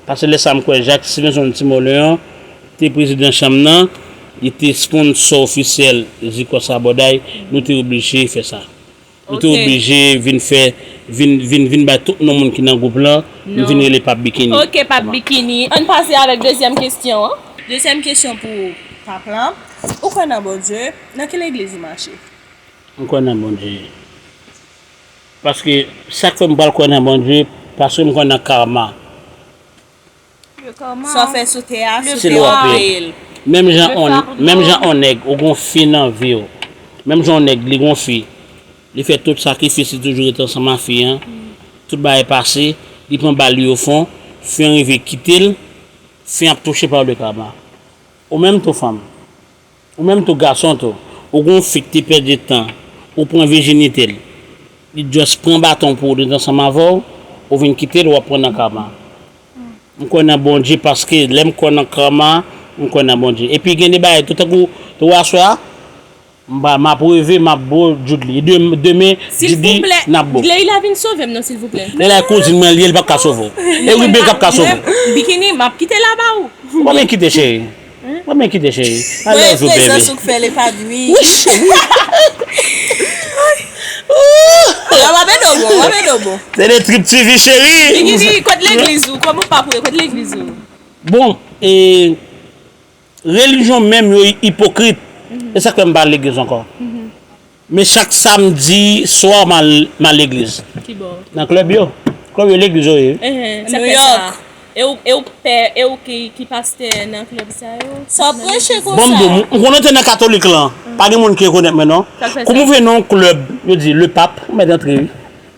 Paske lè sa m kwè Jak Stevenson Timoleon te prezidan chanm nan, li te sponsò ofisyèl Zikòs Rabòday, nou te oblije fè sa. Nou te oblije vin fè, vin, vin, vin bay tout non moun ki nan gwoup lan, m vin rele Pap Bikini. Ok, Pap Bikini. Ann pase avèk dezyèm kesyon an. Dezyèm kesyon pou Pap lan. Ou kwè nan Bondye? Nan ki legliz ou mache? M kwè nan Bondye. Paske sa k fè m pral kwè nan Bondye, paske m kwè nan karma. Sa w fè sou tè a, sou tè a w ap peye l. Menm jan on, menm jan on nèg, ou gon fi nan vi w. Menm jan on nèg, li gon fi. Li fè tout sakrifis, li toujou rete ansanm ak fi an. Tout bagay pase, li pran bal li ofon, fi an rive kite l, fi an ap touche pa w de karma. Ou menm tou fanm. Ou menm tou gason tou, ou gon fi k te pèdi tan, ou pran vijinite l. Li just pran baton pou ou, li t ansanm avè w, ou vin kite l, w ap pran nan karma. M kwè nan Bondye paske lè m kwè nan karma, m kwè nan Bondye. Epi gen de bagay tou, tankou, tankou aswè a, m pa, m ap reve, m ap bo Djoudly. Dem-, demen, Didi, n ap bo. Leila vin sove m non, silvouplè. Leila kouzin mwen li ye, li p ap ka sove w. E Ruben k ap ka sove w. Bikini, m ap kite la ba ou. Ou pa byen kite cheri. Ou pa byen kite cheri. I love you, baby. Prezans ou k fè l epanouyi. Wi, cheri. W ap ede w bon, w ap ede w bon. Se de trip T V, cheri. Bikini, kot legliz ou? Kòman w pa pou, kot legliz ou? Bon, e, relijyon menm yo ipokrit. E sa k fè m pa al legliz ankò. Men chak samdi swa, m al, m al legliz. Ki bò? Nan klèb yo. Klèb yo legliz yo ye. Enhen, sa k fè sa. E ou, e ou k pè, e ou ki, ki pastè nan klèb sa yo? Sa w ap preche konsa? Bon, m di w, m konnen te nan katolik lan. Pa gen moun ki rekonèt mwen, non. Sa k fè sa? Kòm ou vin nan yon klèb, yo di, "Le Pape", ou mèt antre, wi.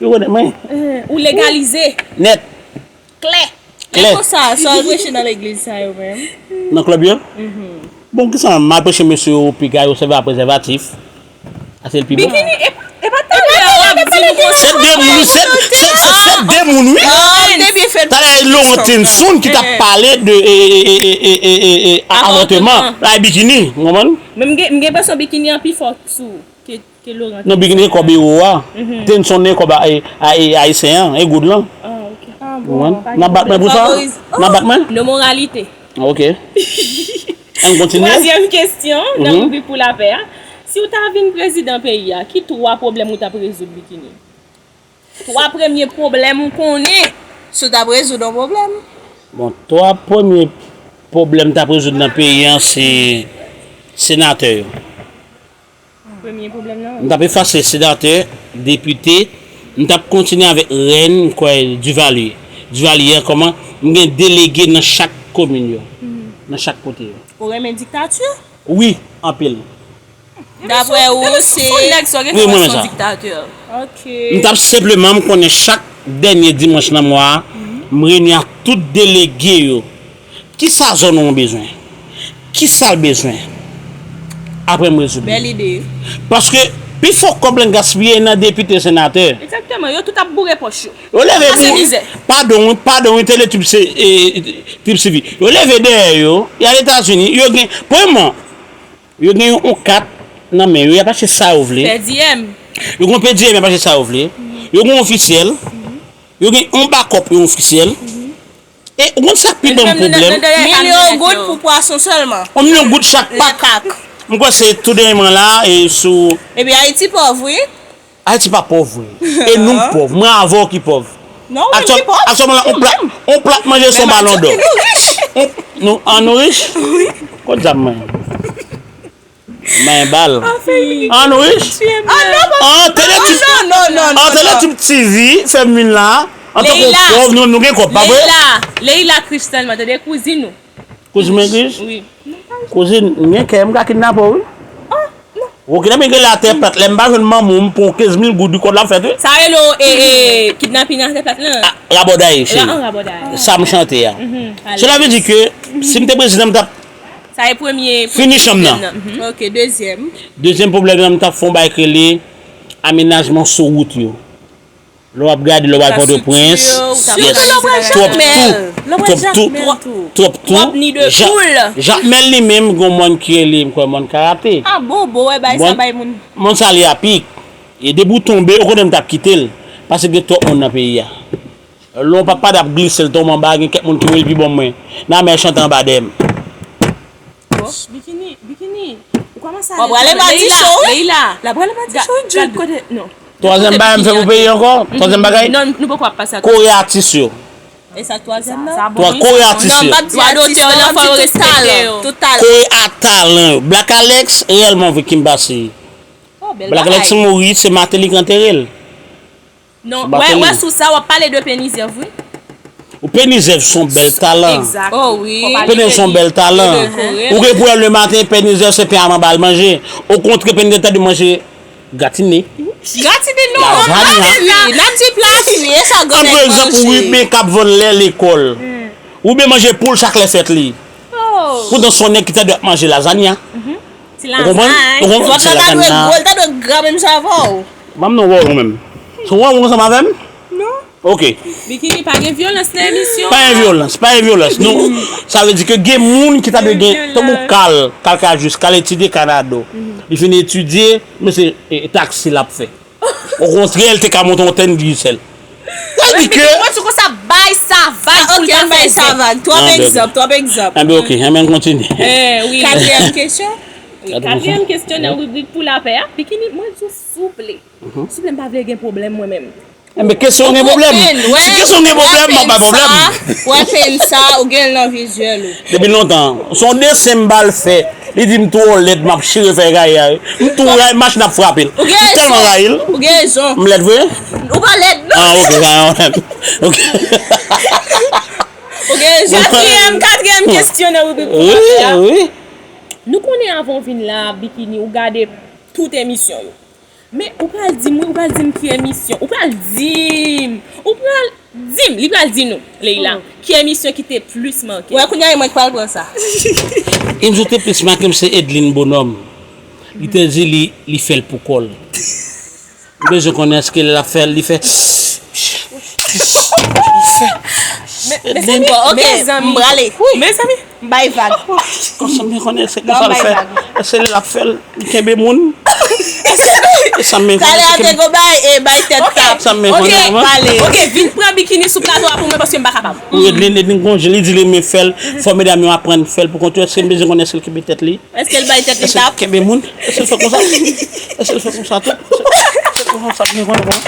Yo rekonèt mwen. Enhen, ou legalize. Nèt. Klè. Klè. E konsa, sa w al preche nan legliz sa yo menm? Nan klèb yo? Bon, kisa m al preche mesye yo piga yo sèvi a prezèvatif? Ase l pi bon. Bikini, e, e pa talè a w ap di nou konsa. Se de moun, wi, se, se, se, se de moun, wi. Talè Laurent Tenson ki t ap pale de, e, e, avòtman. Avòtman. La, Bikini, ou konprann? Men m gen, m gen enpresyon Bikini an pi fò sou ke Ke Laurent. Non, Bikini gen kòb ewo a. Tenson gen kòb a, a, a, ayisyen an, e goud lan. Ah, ok. Ou konprann? N ap bat mwen pou sa? N ap bat mwen? Non, moralite. Ok. Ann kontinye. Twazyèm kesyon nan ribrik Pou Lapè a. Si w ta vin prezidan peyi a, ki twa pwoblèm ou t ap rezoud, Bikini? Twa premye pwoblèm ou konnen. Si w t ap rezoud yon pwoblèm. Bon, twa premye pwoblèm m t ap rezoud nan peyi a, se senatè yo. Premye pwoblèm nan. M t ap efase senatè, depite, m t ap kontinye avèk rèn, m kwè Duvalier. Duvalier, kòman m gen delege nan chak komin yo, nan chak kote yo. Ou renmen diktati? Wi, anpil. Daprè ou, se. Wi, m renmen sa. Ok. M t ap senpleman, m konnen chak dènye dimanch nan mwa a, m reyini ak tout delege yo. Kisa zòn ou an bezwen? Kisa l bezwen? Apre m rezoud li. Bèl ide. Paske Pi fò kòb lan gaspiye nan depite, senatè. Egzakteman, yo tout ap boure pòch yo. Yo leve, padon, padon, wi, tele Trip TV. Yo leve dèyè yo, y al Etazini, yo gen, premyèman, yo gen yon kat nan men yo, y ap achte sa yo vle. Yo gen yon pèdiyèm, y ap achte sa yo vle. Yo gen yon ofisyèl. Yo gen yon bakòp, yon ofisyèl. E ou konn sa k pi ban m pwoblèm? Milyon goud pou pwason sèlman. Yon milyon goud chak pak. M kwè se tou dènyèman la e sou. Epi Ayiti pòv wi. Ayiti pa pòv vre. E nou k pòv. Mwen avè w ki pòv. Non, ou menm ki pòv. Aktyèlman la, on plat, on plat manje se yon balon dò. Nou, an nou rich? Wi. Kot zam mwen? Mwen bal. An nou rich? An tele Trip TV fè m vin la. Antanke pòv, nou menm nou gen kòb, pa vre? Leila, Leila Christelle, mwen tande kouzin ou. Kouzin mwen Chris? Wi. Kouzin, m gen kè, m ka kidnape w, wi. Ou kidnape m gen la tè plat, lè m pa jwenn manman w, m pran w kenz mil goud, kòd la ap fèt, wi. Sa rele w, e, e, kidnaping atè plat lan. Rabòday, cheri. An rabòday. Sa m chante a. Cela veut dire que, si m te prezidan, m t ap. Sa e premye. Fini chanm nan. Ok, dezyèm. Dezyèm pwoblèm nan, m t ap fè yon bagay ki rele amenajman sou wout yo. Lè w ap gade, lè w al Pòtoprens, yes, twòp tou, twòp tou, twòp tou. Jakmèl li menm, gen yon mòn ki rele, m kwè, mòn Karate. Ah bon, bon, wè, bay sa, bay moun. Mòn sa li a pik. E depi w tonbe, ou konnen m t ap kite l. Paske gen twòp moun nan peyi a. Lè yon papa t ap glise, l tonbe anba, gen kèk moun ki voye l pi bon mwen. Nan mè chante anba dèyè m. Bikini, bikini. Ou kòmanse ale twò lwen. Leila, Leila. L ap prale maticho, wi. Gad kote, non. Twazyèm bagay m fè pou peyi ankò. Twazyèm bagay. Non, nou poko ap pase a. Kore atis yo. E sa k twazyèm nan? Kore atis yo. Dwa dotè yo, fò yo respekte yo. Kore ak talan yo. Black Alex, reyèlman vre ki m pase. Black Alex mouri, se Martelly k antere l. Non, wè, wè sou sa w ap pale de Penizèv wi. Ou Penizèv se yon bèl talan. Egzak. Oh wi. Penizèv se yon bèl talan. Ou gen pou wè lematen Penizèv se pen a manba l manje. Okontrè Penizèv ta dwe manje gratine. Gratine non. Lavanya. Wi, nan ti pla fri, e sa granmèt manje. An pa egzanp ou Ruben k ap vann lè lekòl. Ruben manje poul chak lè fèt li. Poutan se yon nèg ki ta dwe ap manje lazanya. Ti lazany. Ou konprann? Ou konprann? Ti lazany nan. Vant lan ta dwe gwo, l ta dwe gra menm jan avè w. Ban m non wòl ou menm. Se wòl ou ansanm avè m? Non. Ok. Bikini, pa gen vyolans nan emisyon an. Pa gen vyolans, pa gen vyolans. Nou, sa vle di ke gen moun ki ta dwe gen, tankou Kal, Kal Kajis, Kal etidye Kanada. Li fin etidye, men se, e, taksi l ap fè. Okontrè, li te ka monte yon tren Digicel. Sa di ke. Mwen sou konsa bay sa vag pou l ta fè zèb. Twòp egzanp, twòp egzanp. Enben, ok, enben, kontinye. Katriyèm kesyon. Katriyèm kesyon nan ribrik pou lapè a. Bikini, mwen di w souple. Souple, m pa vle gen pwoblèm mwen menm. Enben, kesyon gen pwoblèm. Si kesyon gen pwoblèm, m ap bay pwoblèm. Wè pen sa, ou gen l nan vizyèl ou. Depi lontan. Se yon desen m ba l fè. Li di m twò lèd, m ap chire fèy kaye a wi. M tou rayi, machin ap frape l. M tèlman rayi l. Ou gen rezon. M lèd vre? Ou pa lèd non. Ah, ok, pa gen pwoblèm. Ok. Ou gen rezon. Katriyèm, katriyèm kesyon nan ribrik pou lapè a. Wi, wi. Nou konnen avan w vin la, Bikini, ou gade tout emisyon yo. Men ou pral di m wi, ou pral di m ki emisyon. Ou pral di m. Ou pral di m. Li pral di nou, Leila, ki emisyon ki te plis make. Wè, kounye a e mwen ki pral pran sa. Emisyon ki te plis make m se Edline Bonhomme. Li te di li, li fè l pou kò l. M bezwen konnen èske lè l ap fè l, li fè. Mezanmi, mezanmi. Mezanmi. M bay vag. Konsa m vin konnen se konsa l fè. Èske lè l ap fè l, li kenbe moun? E sa m vin konnen. Talè a te gon bay, e bay tèt tap. Sa m vin konnen. Ok, vin pran Bikini sou plato a pou mwen paske m pa kapab. Edline, Edline gon jan, li di li renmen fè l. Fò medam yo aprann fè l pou kont yo. Èske m bezwen konnen èske l kenbe tèt li? Èske l bay tèt li tap? Èske l kenbe moun? Èske l fè konsa? Èske l fè konsa tou? Se konsa m vin konnen.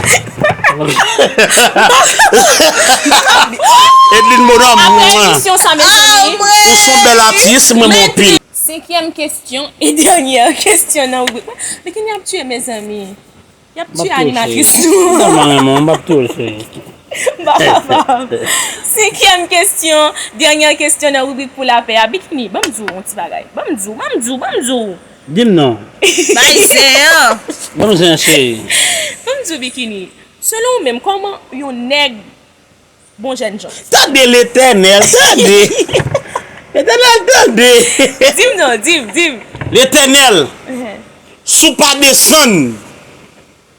Edline Bonhomme, apre emisyon sa, mezanmi. Ou se yon bèl atis, m renmen w anpil. Senkyèm kesyon e dènyè kesyon nan ribrik. Bikini ap tiye, mezanmi. Y ap tiye animatris nou. M tèlman renmen w, m p ap touye w, cheri. M pa kapab. Senkyèm kesyon, dènyè kesyon nan ribrik pou lapè a. Bikini, ban m di w yon ti bagay. Ban m di w, ban m di w, ban m di w. Di m non. Bay zen an. Ban m zen an, cheri. Ban m di w, Bikini. Selon ou menm, kòman yon nèg bon jènjan. Tande Letènèl, tande! Letènèl, tande! Di m non, di m, di m. Letènèl, si w pa desann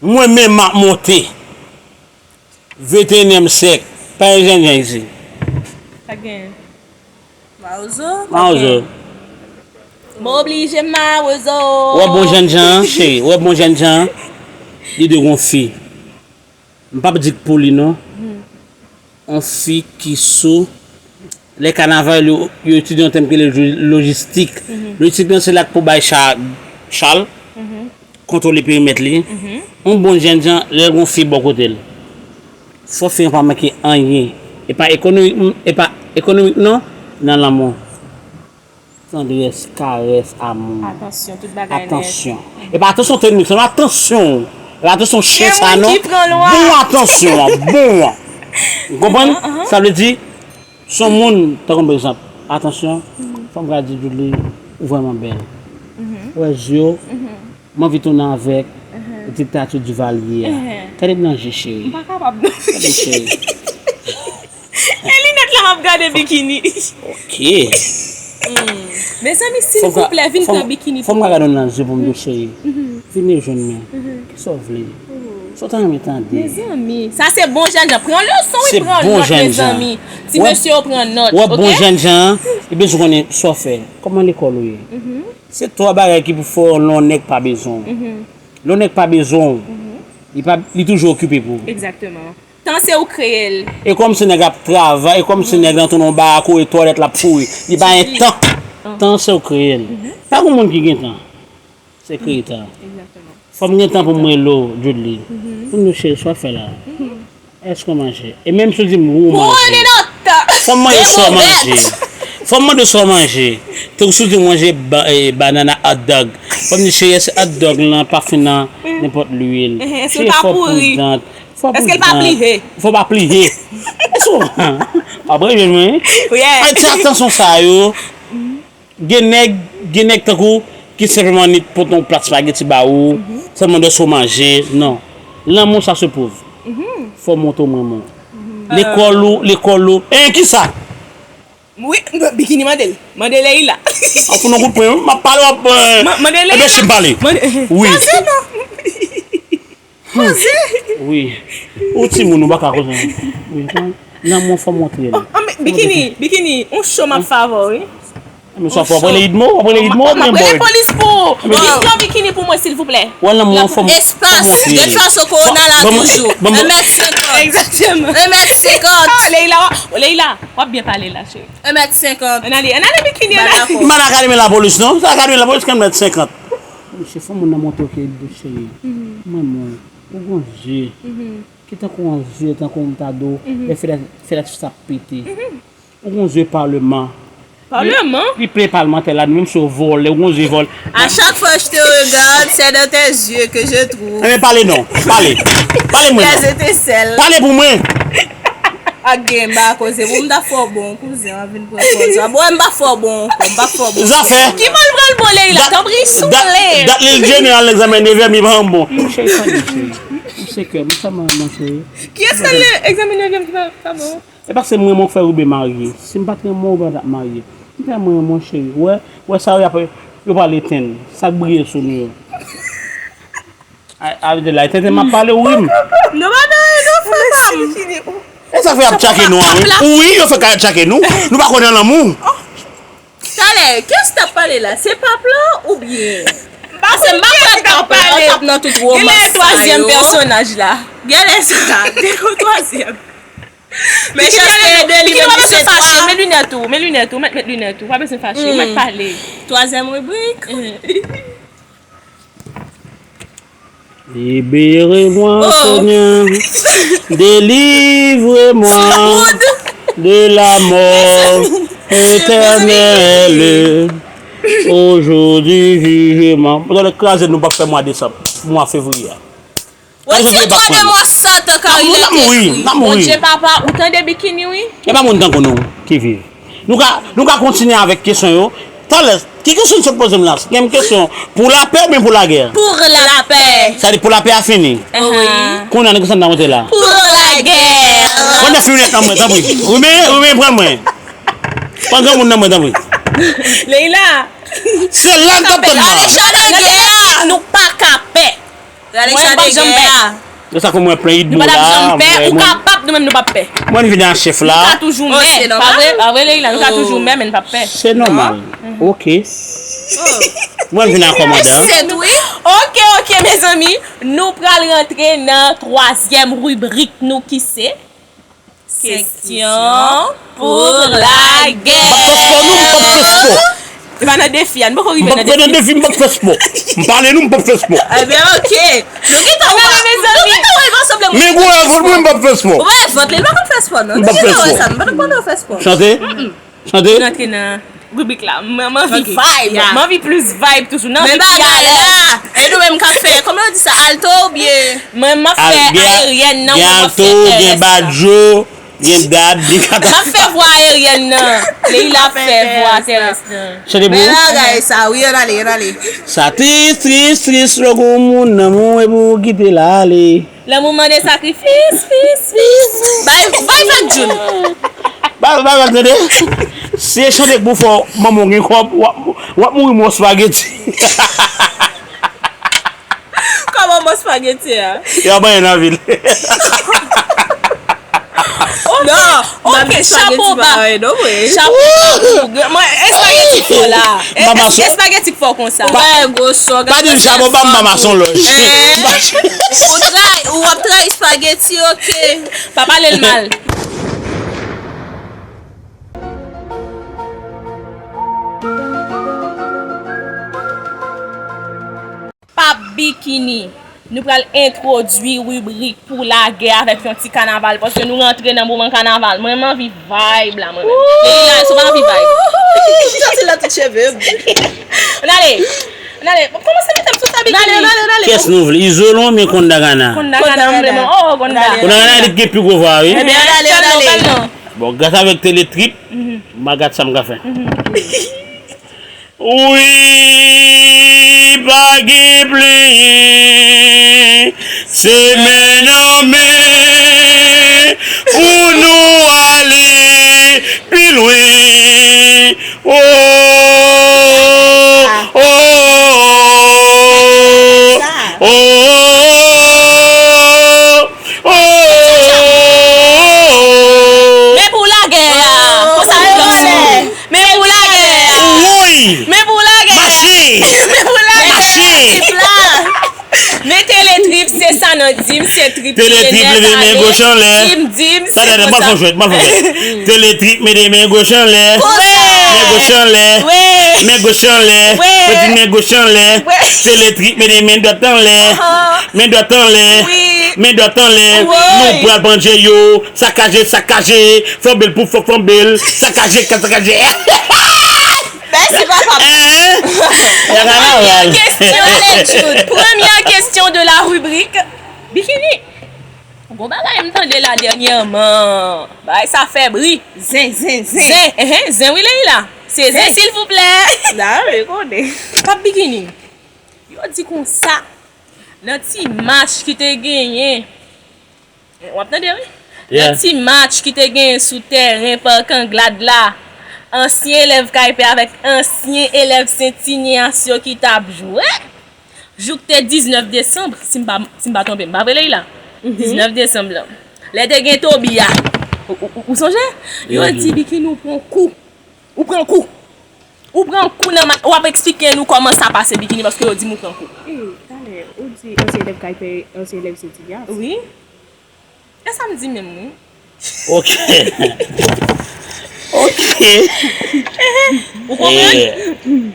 Mwen menm m ap monte. Venteyinyèm syèk. Pa gen jènjan isi. Sa gen. Mawozo? Mawozo. M oblije mawozo. Wè bon jènjan an, cheri. Wè bon jènjan an. Li dwe gon fi. M p ap di k pou li non. On fi ki sou. Lè kanaval, yo, yo itilize yon tèm ki rele lojistik. Lojistik lan se la k pou bay cha, chal, kontwole perimèt li. On bon jènjan, lè l gon fi bò kote l. Fò fi an pa manke anyen. E pa ekonomik, e pa ekonomik non, nan lanmou. Tandrès, karès, amou. Atansyon, tout bagay nèt. Atansyon. E pa atansyon teknik, se yon atansyon. E pa atansyon chen sa non. Bon atansyon an, bon an. Ou konprann? Sa vle di, se yon moun, tankou pa egzanp, atansyon, fanm ka di Djoudly, ou vrèman bèl. Ou wè zye w, m anvi tounen avèk diktati Divalye a. Gade m nan je cheri. M pa kapab non. Gade cheri. E linèt la m ap gade bikini. Ok. Mezanmi silvouplè vin pran bikini pou mwen. Fò m ka gade w nan je pou m di w cheri. Vin rejwenn mwen. Kisa w vle? Sa w ta renmen tande? Mezanmi. Sa se bon jènjan. Pran leson wi, pran nòt mezanmi. Ti mesye yo pran nòt. W ap bon jènjan an, li bezwen konnen sa w fè. Kòman lekòl ou ye? Se twa bagay ki pou fè w lè yon nèg pa bezwen w. Lè yon nèg pa bezwen w, li pa, li toujou okipe pou ou. Egzakteman. Tan se ou kreye l. E kòmsi nèg ap travay, e kòmsi nèg lan tounen yon barak, e twalèt l ap kouri. Li pa gen tan. Tan se ou kreye l. Pa gen moun ki gen tan. Se kreye tan. Fò m gen tan pou m rele w, Djoudly. Pou m di w cheri, sa w ap fè la? Èske w manje? E menm si w di m wi w manje. Fò m mande sa w manje. Fò m mande sa w manje. Tankou si w di w manje banana hot dog. Fò m di cheri, èske hot dog lan pa fin nan nenpòt lwil? Cheri, fò w pridan. Fò w pridan. Èske l pa pliye? Fò w pa pliye. Èske w konprann? W ap rejwenn mwen wi. Ay ti atansyon sa yo. Gen nèg, gen nèg tankou ki senpleman annik pote yon plat spaghetti ba ou, sèlman dèske w manje, non. Lanmou sa se pwouv. Fò w montre w renmen w. Lekòl ou, lekòl ou, en kisa? Wi, bikini mande l. Mande Leila. W ap fout nou kout pwen wi, m ap pale w ap enpeche m pale. Wi. Wi. Ou timoun ou pa ka koze. Wi. Lanmou fò w montre l. Bikini, bikini, yon cho m ap fè avè w wi. Men sa fò w ap rele idmo, w ap rele idmo oubyen boy? M ap rele polis pou ou. Vin pran bikini pou mwen silvouplè. Wè lanmou an fò w montre l. Espas, de fason kowona la toujou. Un mèt senkant. Egzakteman. Un mèt senkant. Leila, Leila, w ap byen pale la cheri. Un mèt senkant. Ann ale, ann ale bikini, ann ale. M pa nan akademi lapolis non. Sa akademi lapolis ki un mèt senkant. Mesye, fò moun nan montre w ke l dous cheri. Mwen, mwen, ou gon zye. Ki tankou yon zye, tankou m ta di w, lè fenèt, fenèt sa ap pete. Ou gon zye palman. Palman? Li ple palmantè la, menm si w vòlè, ou gon zye vòlè. À chaque fois je te regarde, c'est dans tes yeux que je trouve. Enben pale non, pale. Pale mwen non. Les étincelles. Pale pou mwen. Ak gen ba koze pou m ta fò bon kouzen an vin pran pòz la. Bon, m pa fò bon ankò, m pa fò bon. Zafè. Ki bò l pral bon Leila? Tanpri souple. Dat li jeneral egzamen nevè m li pa janm bon. Cheri tande cheri. M se kè m sèlman renmen w cheri. Kiyès nan egzamen nevè m ki pa bon? E paske m renmen w fè Ruben marye. Si m pa t renmen w Ruben pa t ap marye. M tèlman renmen w cheri. Wè, wè sa yo ap, yo pral etenn. Sa k briye sou nou yo. Ay, Abdelaï, tenten m ap pale w wi m. Nou pa nan rezo frè pa m. E sa fè y ap tchake nou an wi. Wi, yo fè kay tchake nou. Nou pa kwè nan lanmou. Talè, kiyès k t ap pale la? Se pap lan oubyen? Paske m pa kwè pap lan t ap nan tout womans sa yo. Genlè yon twazyèm pèsonaj la. Genlè sa, te gon twazyèm. Men chans ke de li menm li se twa. Men linèt ou, men linèt ou, mèt met linèt ou, pa bezwen fache, mèt pale. Twazyèm ribrik. Libérez-moi, oh. Seigneur, délivrez-moi de la mort éternelle. Aujourd'hui, jugement. Mwen gade kraze nou pa fè mwa desanm, mwa fevriye a. Retire twa de mwa Satan kari lè tèt li. Bondye papa, ou tande bikini wi. E pa moun tankou nou ki viv. Nou ka, nou ka kontinye avèk kesyon yo. Talè, ki kesyon n sot poze m la? Gen kesyon pou lapè oubyen pou lagè? Pour la paix. Sa di pou lapè a fini. Wi. Kounye a nou gen sa n ta montre la. Pour la guerre. Mwen nan fè linèt nan mwen, tanpri. Wi men, wi men pran mwen. Pran granmoun nan mwen, tanpri. Leila. Se la n t ap tann la. Nan lagè a, nou pa ka pè. Mwen, m p ap janm pè. Nan sa fè mwen plen id nou la. Nou pa t ap janm pè. Ou kapab, nou menm nou p ap pè. Mwen vin a chèf la. Nou ka toujou mè. Pa vre, pa vre, Leila? Nou ka toujou mè, men n p ap pè. Se nòmal. Ok. Mwen vin a kòmandan. Ok, ok, mezanmi. Nou pral rantre nan twazyèm ribrik nou ki se Kestyon pou lagè. M p ap fè spò non, m p ap fè spò. E pa nan defi a, nou poko rive nan defi. M p ap fè nan defi, m p ap fè spò. M pale nou, m p ap fè spò. Ebyen, ok. Nou gentan wè, nou gentan wè l pa sanble mwen. Men gwo revòlt mwen, m p ap fè spò. Ou wè vant li, li pa konn fè spò non. M p ap fè spò. Nou gentan wè sa, nou pa konn fè spò. Chante. Chante. Nou rantre nan ribrik la. Mwen, mwen anvi vibe. Mwen anvi plis vibe toujou. Nan men bagay la. E nou menm k ap fè, kòman yo di sa, alto oubyen? Mwen, m ap fè aeryèn nan, ou ap fè tèrès la. Gen alto, gen badjo, gen dad, gen kata. M ap fè vwa aeryèn nan. Leila ap fè vwa tèrès lan. Chante pou ou. Men bagay sa, wi, ann ale, ann ale. Sa tris, tris, tris, lè w gon moun nan men w epi w kite l ale. Lanmou mande sakrifis, fis, fis. Bay, bay vag Jun. Bay, bay vag tande. Si e chante k pou fè w manman w gen kòb, w ap, w ap mouri mò spageti. Kòman mò spageti a? Y ap anyen nan vil. Non, ok, chapo ba. Chapo ba pou ou. Mwen, espageti k fè w la. Espageti k fè w konsa. Pa di m chapo ba, m pa mason lòj. Ou tray, ou ap tray espageti, ok. Pa pale l mal. Pap Bikini. Nou pral entwodui ribrik pou lagè avèk yon ti kanaval, paske nou rantre nan moman kanaval. Mwen, m anvi vibe la, mwen menm. Leila, èske w pa anvi vibe? Ou santi l nan tout cheve m. Ann ale. Ann ale. Kòmanse mete m sou sa, Bikini. Ann ale, ann ale, ann ale. Kiyès nou vle? Izolo oubyen Konda Gana? Konda Gana, m vle mwen. Oh, Konda. Konda Gana, li gen pi gwo vwa, wi. Ebyen, ann ale, ann ale. Bon, gras avèk Teletrip, m a gad sa m ka fè. Wi, pa gen plenyen, se men nan men pou nou ale pi lwen. Oh, oh, oh, oh, oh. Men pou lagè a. Konsa nou danse. Men pou lagè a. Woy. Men pou lagè a. Mache. Men pou lagè a. Mache. Men Teletrip, se sa nan dim, se trip. Teletrip, leve men goch anlè. Dim, dim, se konsa. Teletrip, mete men goch anlè. Men goch anlè. Men goch anlè. Mete men goch anlè. Teletrip, mete men dwat anlè. Men dwat anlè. Men dwat anlè. Nou pral pandje yo. Sakaje, sakaje. Fanbe l pou fò fanbe l. Sakaje, sakaje. Mèsi, papa. Premyè kesyon, ale, Jude. Premyè kesyon de la ribrik. Bikini. Gon bagay m tande la dènyèman. Bagay sa fè bri. Zen, zen, zen. Zen, enhen, zen wi, Leila. Se zen, silvouplè. Pap Bikini. Yo di konsa, nan ti match ki te genyen, w ap tande, wi? Nan ti match ki te genyen sou tèren Park Anglade la, ansyen elèv K I P avèk ansyen elèv Sentinyas yo ki t ap jwe, jouk te diznèf desanm, si m pa, si m pa twonpe m, pa vre, Leila? Diznèf desanm lan. Lè te gen Toby a, ou, ou, ou sonje? Yo di Bikini ou pran kou. Ou pran kou. Ou pran kou nan ma-, w ap eksplike nou kòman sa pase, Bikini, paske yo di m ou pran kou. E, talè, ou di ansyen elèv K I P, ansyen elèv Sentinyas. Wi. E sa m di menm, wi. Ok. Ok. Ou konprann?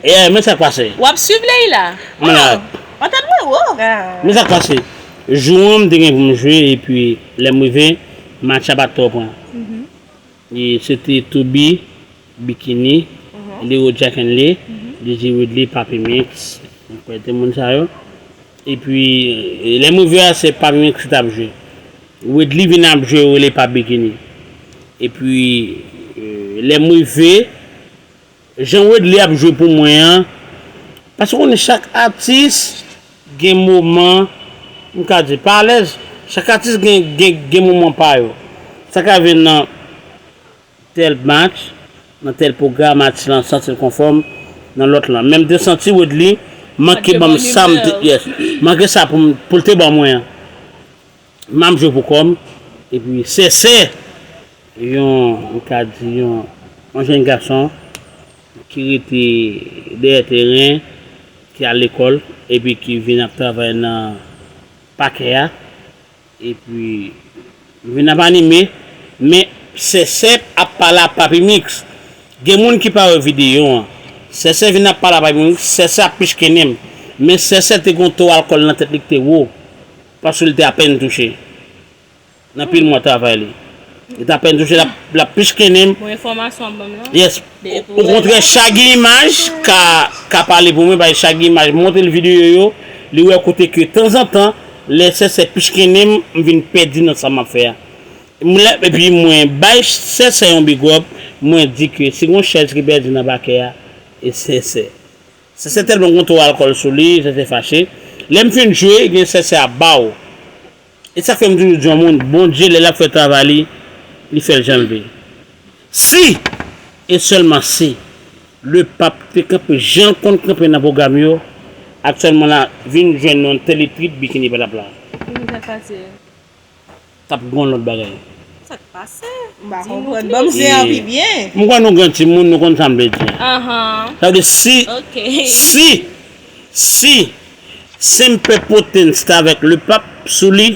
Yeah, men sa k pase. W ap swiv Leila? M la. Antann mwen wo. Men sa k pase. Jou an, m te gen pou m jwe, epi lè m rive, match la pa t twò pran. E se te Toby, Bikini, Lero Jack Henley, D J Woodley, Papi Mix, mwen kwè te moun sa yo. Epi, e, lè m rive a, se Papi Mix ki t ap jwe. Woodley vin ap jwe, yo rele Pap Bikini. Epi, e, lè m rive, jan Woodley ap jwe pou mwen an, paske w konnen chak atis gen moman, m ka di, pa alèz, chak atis gen, gen, gen moman pa yo. Sa ka vin nan tèl match, nan tèl pwogram, atis lan santi l konfòm nan lòt lan. Men m te santi Woodley, Manke ban m sa m te, yes. Manke sa pou m, pou l te ban mwen an. M ap jwe pou kò m. Epi Sèsè, yon, m ka di yon, yon jèn gason ki rete dèyè teren, ki al lekòl, epi ki vin ap travay nan pakè a. Epi, m vin ap anime, men Sèsè ap pale a Papi Mix. Gen moun ki pa wè videyo an. Sèsè vin ap pale a Papi Mix, Sèsè ap pichkennen m. Men Sèsè te gen yon to alkòl nan tèt li ki te wo. Paske li te apèn touche. Nan pil mwa travay li. Li te apèn touche, l ap, l ap pichkennen m. Bon enfòmasyon ap ban m lan. Yes. Okontrè, Chaggy Image ka, ka pale pou mwen, paske Chaggy Image montre l videyo yo, li wè kote ke tanzantan, lè Sèsè pichkennen m, m vin pèdi nan sa m ap fè a. M lè, epi mwen bay Sèsè yon big up, mwen di ke si gon chèz ki pèdi nan pakè a, e Sèsè. Sèsè tèlman gon to alkòl sou li, Sèsè fache. Lè m fin jwe, gen Sèsè ap ba w. E sa k fè m toujou di yon moun, Bondye, lè l ap fè travay li, li fè l jan l vle. Si, e sèlman si, Lepap te kanpe jan l konn kanpe nan pwogram yo, aktyèlman la, vin jwenn nou an tèl trip bikini pa t ap la. Ki sa k pase? T ap gen yon lòt bagay. Sa k pase? M pa konprann. Ban m se an pi byen. M kwè nou gran timoun, nou konn sa m vle di. Ahan. Sa vle di si, si, si Simple Potence t avèk Lepap sou li,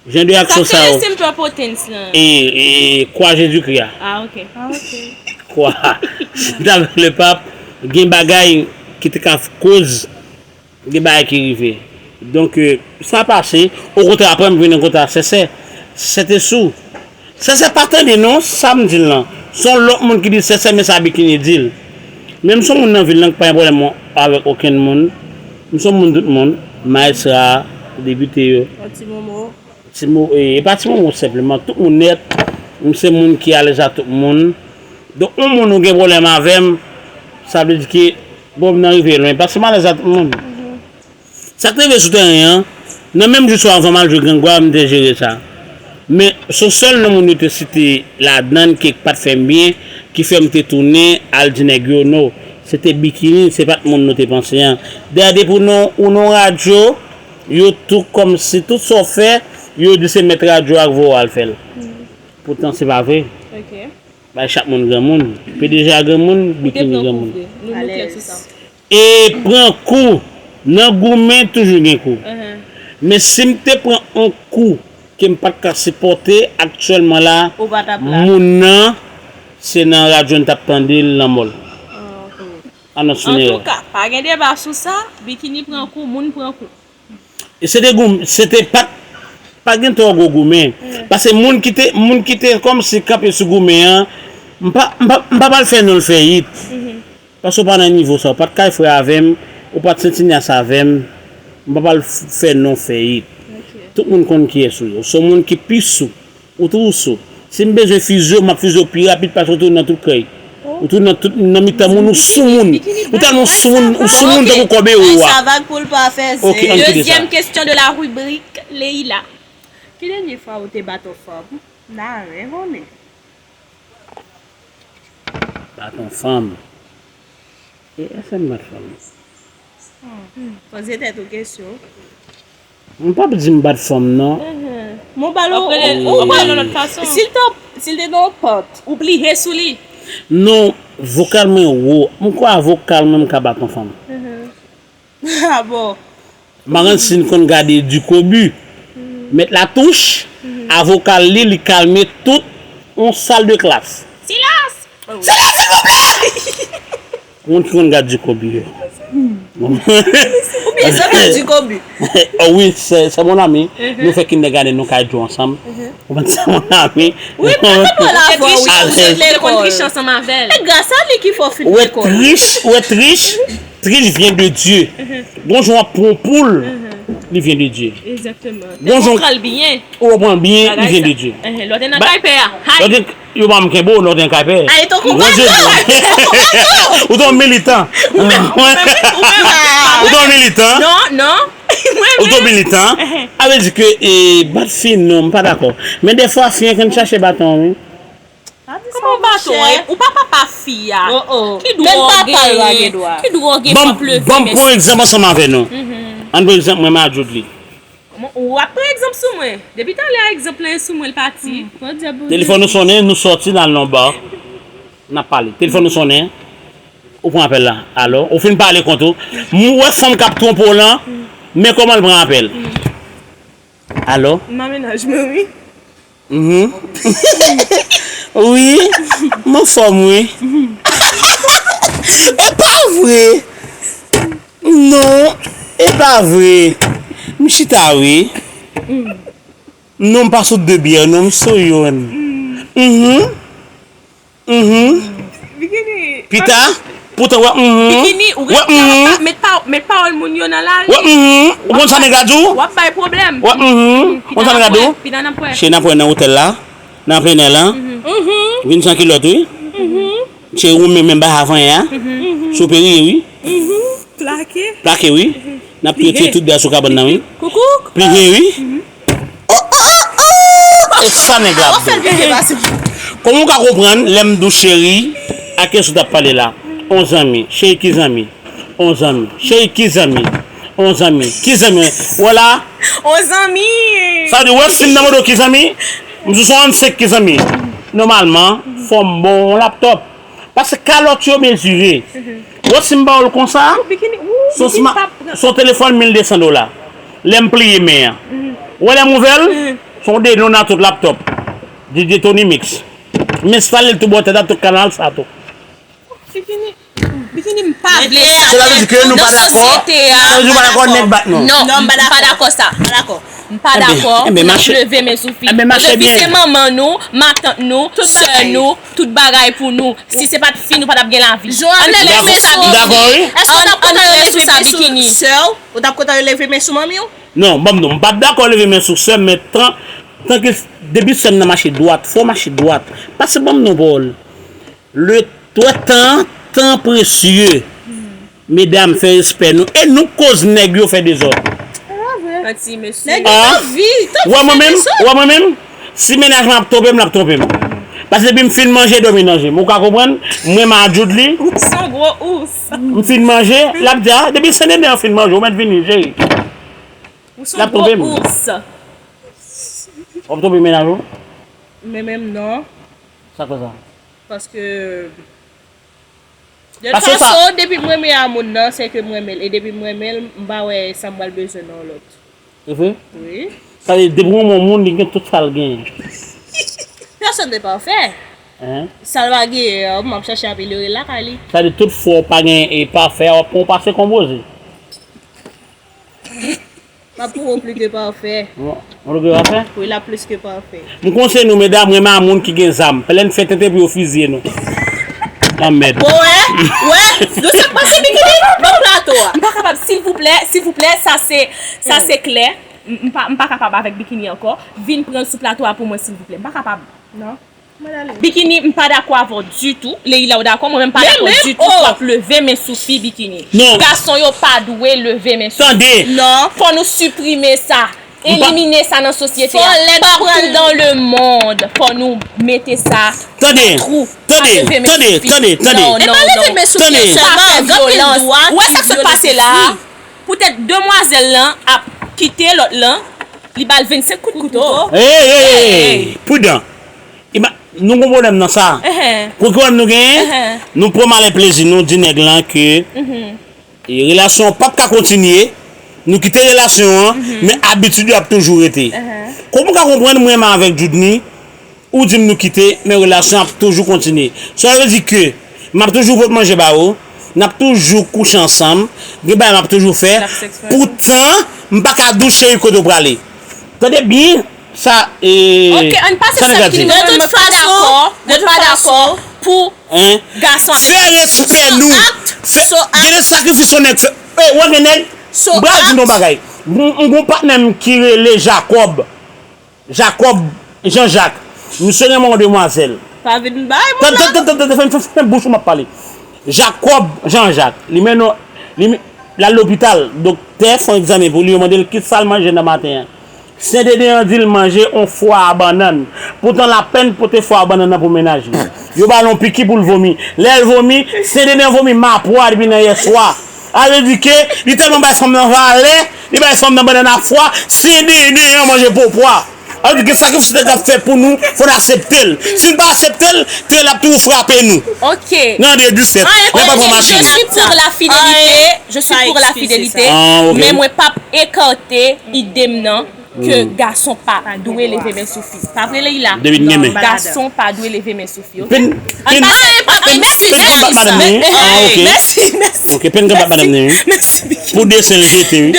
jan de aksyon sa yo. Sa k rele Simple Potence lan? E, e, kwa Jezikri a. Ah, ok. Ah, ok. Kwa. Si t avèk Lepap, gen bagay ki te ka koz Gen bagay ki rive. Donk, e, sa pase, okontrè, apre m vin rankontre ak Sèsè. Sèsè te sou. Sèsè pa tande non, sa m di l lan. Se yon lòt moun ki di Sèsè, men sa Bikini di l. Men m se yon moun nan vil lan ki pa gen pwoblèm avèk okenn moun. M se yon moun tout moun, Maestra, depite yo. Yon ti momo. Ti mo, e, e pa ti momo senpleman, tout moun nèt. M se moun ki alèz a tout moun. Donk, yon moun ou gen pwoblèm avè m, sa vle di ke pwoblèm nan rive lwen. Paske m alèz a tout moun. Sa k rive sou teren an, nan menm jou swa anvan m al jwe Grangwa, m te jere sa. Men, se sèl non moun yo te site ladan l ki pa t fè m byen, ki fè m te tounen al di nèg yo, no. Se te Bikini, se pa t moun nou te panse an. Dayè, depi w nan, ou nan radyo, yo tou kòmsi tout sa w fè, yo di se mèt radyo a k voye w al fè l. Poutan se pa vre. Ok. Bay chak moun granmoun. P D G a granmoun, Bikini granmoun. Nou, nou klè sou sa. E pran kou. Nan goumen, toujou gen kou. Men si m te pran yon kou ke m pa t ka sipòte aktyèlman la, moun nan, se nan radyo n t ap tande l nan mò l. Anons funerè. Antouka, pa gen deba sou sa, Bikini pran kou, moun pran kou. E se te gou-, se te pa, pa gen twò gwo goumen. Paske moun ki te, moun ki te kòmsi kanpe sou goumen an, m pa, m pa, m pa pral fè non l fè yit. Paske w pa nan nivo sa, w pa t kay frè avè m, ou pa t Sentinyas avè m, m pa pral f-, fè non fè yit. Tout moun konn kiyès ou ye. Ou se yon moun ki pi sou. Ou toujou sou. Si m bezwen fize w, m ap fize w pi rapid pase w tounen nan tout krèy. Ou tounen nan tout, nan mitan moun, ou sou moun. Ou tèlman sou moun, ou sou moun tankou kòbeyo a. Sa vag pou l pa fè zen. Ok, ann kite sa. Deuxième question de la rubrique, Leila. Ki dènye fwa ou te bat yon fanm? M ta renmen konnen. Bat yon fanm. E èske m bat fanm? Poze tèt ou kesyon. M p ap di m bat fanm, non. Men w ba l yon, w ba l yon lòt fason. Si l te, si l te nan yon pant, ou pliye sou li. Non, vokal mwen wo. M kwè a vokal mwen m ka bat yon fanm. Ah bon? M pa konn si n konn gade Ducobu. Mèt Latouch, a vokal li, li kalme tout yon sal de klas. Silans! Silans, silvouplè! Moun ki konn gad Ducobu yo. Ou byen zanmi Ducobu? Oh wi, c'est, c'est mon ami. Nou fè kindergarten, nou ka jwe ansanm. Ou konprann, c'est mon ami. Wi, mwen konprann avè w, wi, ou sot lekòl. Ou te triche ansanm avè l. E gras a li ki fè w fin lekòl. Ou wè triche, ou wè triche, triche vient de Dieu. Gon jan w ap pran yon poul, li vyen de Dye. Egzakteman. Te konprann l byen. Ou konprann byen, li vyen de Dye. Lè w te nan kay pè a, hay. Yo pa m kenbe w, lè w te nan kay pè. Ay, to konprann tou. Ou te yon militan. Ou te yon militan. Non, non. Ou te yon militan. A vle di ke, e, bat fi, non, m pa dakò. Men dèfwa, fi an konn chache baton, wi. Kòman w baton an? Ou pa papa fi a. Ki dwa w genyen? Ki dwa w gen pou ap leve men sou fi? Ban m pran egzanp ansanm avè nou. Ann pran egzanp mwen, Madjoudly. Ou ap pran egzanp sou mwen. Depi talè a, egzanp lan sou mwen, l pati. Telefòn ou sonnen, nou sòti, n al nan ba. N ap pale. Telefòn ou sonnen, ou pran apèl la. Alo, ou fin pale kont ou. M wè fanm k ap twonpe w lan, men kòman l pran apèl. Alo? M a mennaj mwen, wi. Mhm. Wi, m anfòm, wi. E pa vre. Non, e pa vre. M chita, wi. Non, m pa sou de byè, non, m sou youn. Mhm. Mhm. Bikini. Pita, poutan, wè, mhm. Bikini, ou ret la, met pa-, met pawòl moun yo nan lari. Wè, mhm. Ou konn sa nèg la di w? W ap bay pwoblèm. Wè, mhm. Ou konn sa nèg la di w? Pita, n ap wè. Cheri, n ap wè nan otèl la. Nan plenè lan. Mhm. Vin san kilòt, wi. Mhm. Cheri, ou menm, menm bay avan yè a. Mhm. Si w pe riye, wi. Mhm. Plake. Plake, wi. N ap retire tout dra sou kabann nan, wi. Koukouk. Pliye, wi. Mhm. Oh, oh, oh, oh! E sa nèg la ap di w. Kòman w ka konprann lè m di w cheri, a kiyès ou t ap pale la? On zanmi. Cheri, ki zanmi? On zanmi. Cheri, ki zanmi? On zanmi. Ki zanmi? Wè la. On zanmi. Sa vle di, wè, si m nan mande w ki zanmi, m sou swasannsenk ki zanmi. Nòmalman, fò m ba w yon laptòp. Paske kalòt yo mezire. Wè, si m ba w l konsa, se yon telefòn mil de san dola. Lè m pliye men an. Wè, lè m ouvè l, se yon denon nan tout laptòp. D J Tony Mix. M enstale l tou bò tèt la, tout kanal sa tou. Bikini, bikini, m pa vle sa. Sa vle di ke nou pa dakò? Sa vle di nou pa dakò nèg bat nou? Non, m pa dakò sa. M pa dakò. M pa dakò pou n ap leve men sou fi. Depi se manman nou, matant nou, sè nou, tout bagay pou nou. Si se pa t fi, nou pa t ap gen lavi. Ann leve men sou fi. Èske w t ap kontan yo leve men sou sè w? Ou t ap kontan yo leve men sou manmi w? Non, ban m di w, m pa t dakò leve men sou sè m, men tan, tanke depi sè m nan mache dwat, fò w mache dwat. Pase ban m non pawòl. Le, trè tan, tan presye. Medam, fè respè nou. E nou k koz nèg yo fè dezòd. Nèg yo nan vi, tanpri, fè dezòd. Wè mwen menm, si mennaj mwen ap twonpe m, l ap twonpe m. Paske depi m fin manje, dòmi nan je m. Ou ka konprann? Mwen, Madjoudly. Ou se yon gwo ous. M fin manje, l ap di, a, depi Sen Denis an fin manje, ou mèt vini, cheri. Ou se yon gwo ous. W ap twonpe mennaj ou? Men menm non. Sa k fè sa? Paske, de tout fason, depi m renmen a moun nan, se ke m renmen l. E depi m renmen l, m pa wè sa m pral bezwen nan yon lòt. Se vre? Wi. Sa vle di, depi w renmen yon moun, li gen tout sa l genyen. Pèsonn de pafè. Sa l pa genyen an, m ap chache amelyore lakay li. Sa vle di, tout fwa w pa gen e pafè a, w ap pran w pase konpoze. M ap pran w pli ke pafè. Bon, ou pli ke pafè? Wi, l ap plis ke pafè. M konseye nou, medam, renmen a moun ki gen zam. Plen fè tenten pou yo fiziye nou. Lanmèd. Bon, wè, wè, nou sa k pase bikini nan plato a. M pa kapab, silvouplè, silvouplè, sa se, sa se klè. M, m pa, m pa kapab avèk bikini ankò. Vin pran l sou plato a pou mwen, silvouplè. M pa kapab. Non. Bikini, m pa dakò avè w ditou. Leila, ou dakò? Mwen menm, m pa dakò ditou pou w ap leve men sou fi bikini. Gason yo pa dwe leve men sou fi. Tande. Non. Fò nou siprime sa. Elimine sa nan sosyete a. Partou dans le monde, fò nou mete sa nan twou. Tande, tande, tande, tande. E pa leve men sou fi sèlman, gen anpil dwa. Ou wè sa k sot pase la a? Poutèt demwazèl lan ap kite lòt lan, li ba l vennsenk kout kouto. Hey, hey, hey, hey. Pridan. Ima-, nou gon pwoblèm nan sa. Pou ki pwoblèm nou genyen? Nou pran malè plezi nou, di nèg lan ke, e, relasyon an p ap ka kontinye. Nou kite relasyon an, men abitid yo ap toujou rete. Kòman w ka konprann mwen menm avèk Djoudni, ou di m nou kite, men relasyon ap toujou kontinye? Sa vle di ke m ap toujou pot manje ba ou, n ap toujou kouche ansanm, gen bagay m ap toujou fè. Poutan, m pa ka di w cheri kote w prale. Tande byen, sa, e, sa nèg la di. De tout fason, de tout fason, pou gason ap fè respè nou. Fè, gen de sakrifis yon nèg fè. E, wè gen nèg, m pral di nou yon bagay. M, m gon patnè m ki rele Jacob. Jacob Jean-Jacques. Misye renmen yon demwazèl. Pa vin bay moun la. Tande, tande, tande, fèm, fèm, fèm bouch ou m ap pale. Jacob Jean-Jacques. Li mennen, li, l al lopital. Doktè fè yon egzamen pou li, yo mande l ki sa l manje nan maten an. Sen Deden an di l manje yon fwa a bannann. Poutan l ap penn pote fwa a bannann nan pou mennaj li. Yo ba l yon piki pou l vomi. Lè l vomi, Sen Deden vomi mapwa depi nan yèswa. Sa vle di ke li tèlman bay fanm nan valè, li bay fanm nan bannann ak fwa, Sen Deden an manje po pwa. Sa vle di ke sakrifis Sen Deden ap fè pou nou, fò n aksepte l. Si n pa aksepte l, tè l ap toujou frape nou. Ok. Nan de disèt, lè pa pran machin. Je suis pour la fidélité, je suis pour la fidélité, men mwen p ap ekate ide m nan ke gason pa dwe leve men sou fi. Pa vre, Leila? Gason pa dwe leve men sou fi, ok? Ann pase, ann pase, mèsi, mèsi, mèsi, mèsi. Ok, Pen ka bat madanm nan, wi. Pou desen l jete, wi.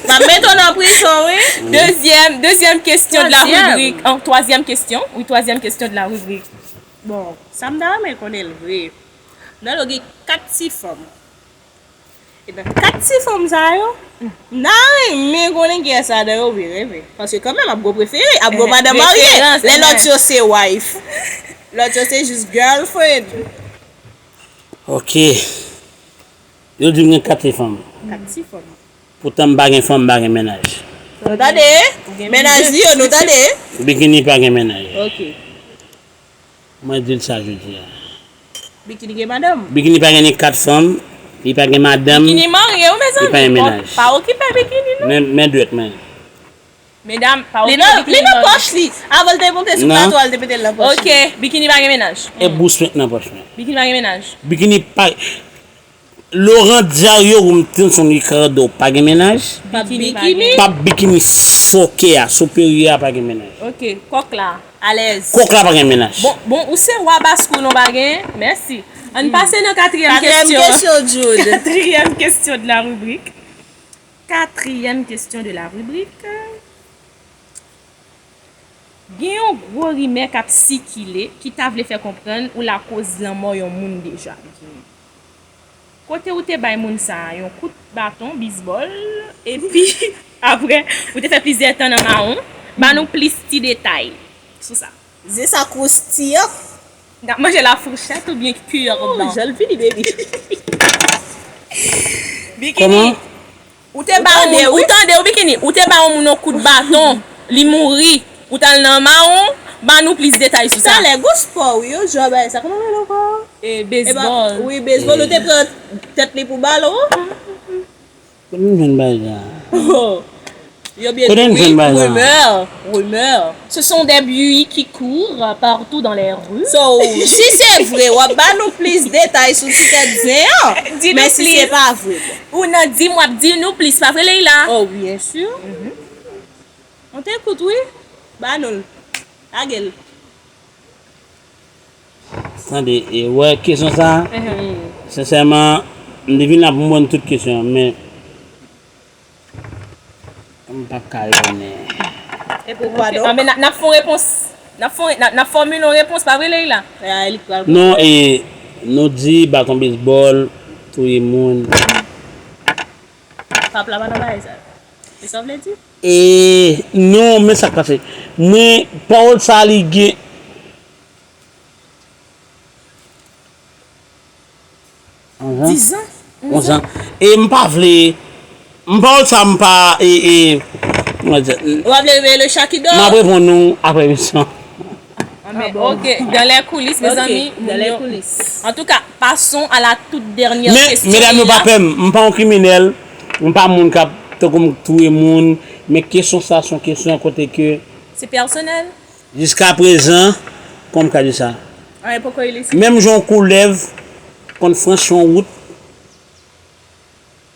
M ap mete w nan prizon, wi. Dezyèm, dezyèm kesyon de la ribrik. An, twazyèm kesyon. Wi, twazyèm kesyon de la ribrik. Bon, sa m ta renmen konnen l vre. Nan yo gen kat ti fanm. E nan kat ti fanm sa yo, m ta renmen konnen kiyès ladan yo w vin renmen. Paske kanmenm ap gen w prefere, ap gen w madanm marye. Lè lòt yo se wife. Lòt yo se jis girlfriend. Ok. Yo di m gen kat ti fanm. Kat ti fanm. Poutan m pa gen fanm, m pa gen mennaj. Nou tande? Mennaj li yo, nou tande? Bikini pa gen mennaj. Ok. Mwen di l sa jodi a. Bikini gen madanm. Bikini pa gen ni kat fanm, li pa gen madanm, Bikini marye wi mezanmi. Pa okipe Bikini non. Men dwèt mwen. Medam, pa okipe Bikini marye. Li nan pòch li. Avan l te monte sou plato a, li te mete l nan pòch li. Ok, Bikini pa gen mennaj. E bous mwen nan pòch mwen. Bikini pa gen mennaj. Bikini pa. Laurent Diario ou m tande son Ricardo pa gen mennaj. Pap Bikini. Pap Bikini fòkè a, siperyè a pa gen mennaj. Ok, kòk la, alèz. Kòk la pa gen mennaj. Bon, bon, ou se wa baskouy non pa gen. Mèsi. Ann pase nan katriyèm kesyon. Katriyèm kesyon, Jude. Katriyèm kesyon de la ribrik. Katriyèm kesyon de la ribrik. Gen yon gwo rimè k ap sikile ki ta vle fè konprann ou lakoz lanmò yon moun deja. Kote ou te bay moun sa a yon kout baton bizbòl, epi apre ou te fè plizyè tan nan mawon? Ban nou plis ti detay sou sa. Zen sa kroustiyan. N ap manje l a fouchèt oubyen kiyè blan? Jan l fini, baby. Bikini. Ou te ba yon moun, ou tande wi Bikini, ou te ba yon moun yon kout baton, li mouri, ou t al nan mawon, ban nou plis detay sou sa. Talè, gwo spò wi, yo jwe a bagay sa, kòman yo rele ankò? E, bezbòl. Wi, bezbòl, ou te pran tèt li pou balon. Kote nou jwenn bagay sa? Yo byen di wi, rimè, rimè. Ce sont des bruits qui courent partout dans les rues. So, si se vre, w ap ba nou plis detay sou ti tèt zen an. Men si se pa vre, bon. Ou nan di m w ap di nou plis, pa vre Leila? Oh, byen si. On t'écoute, wi. Ba nou l. Lage l. Tande, e, wè kesyon sa a, sensèman, m te vin la pou m ban nou tout kesyon an, men m p ap ka reponn li. E poukwa donk? Anben, n ap fè yon repons, n ap fè yon, n ap fòmile yon repons, pa vre Leila? Non, e, nou di baton bezbòl touye moun. Pap la pa nan bagay sa yo. E sa w vle di? E, non, men sa k pase. Mwen, pawòl sa a li gen. Dizan? Onzan. E m pa vle. M pawòl sa a m pa. E, e, kòman di sa? Ou pa vle reveye le chat qui dort? M ap reponn ou apre emisyon. Ah, ok, dans les coulisses, mezanmi. Antouka, passons à la toute dernière question. Men, medam yo pa pè m, m pa yon kriminèl, m pa moun k ap tankou m touye moun, men kesyon sa a se yon kesyon kote ke. Se pèsonèl. Jiskaprezan, kòman m ka di sa? Menm jan yon koulèv konn franchi yon wout,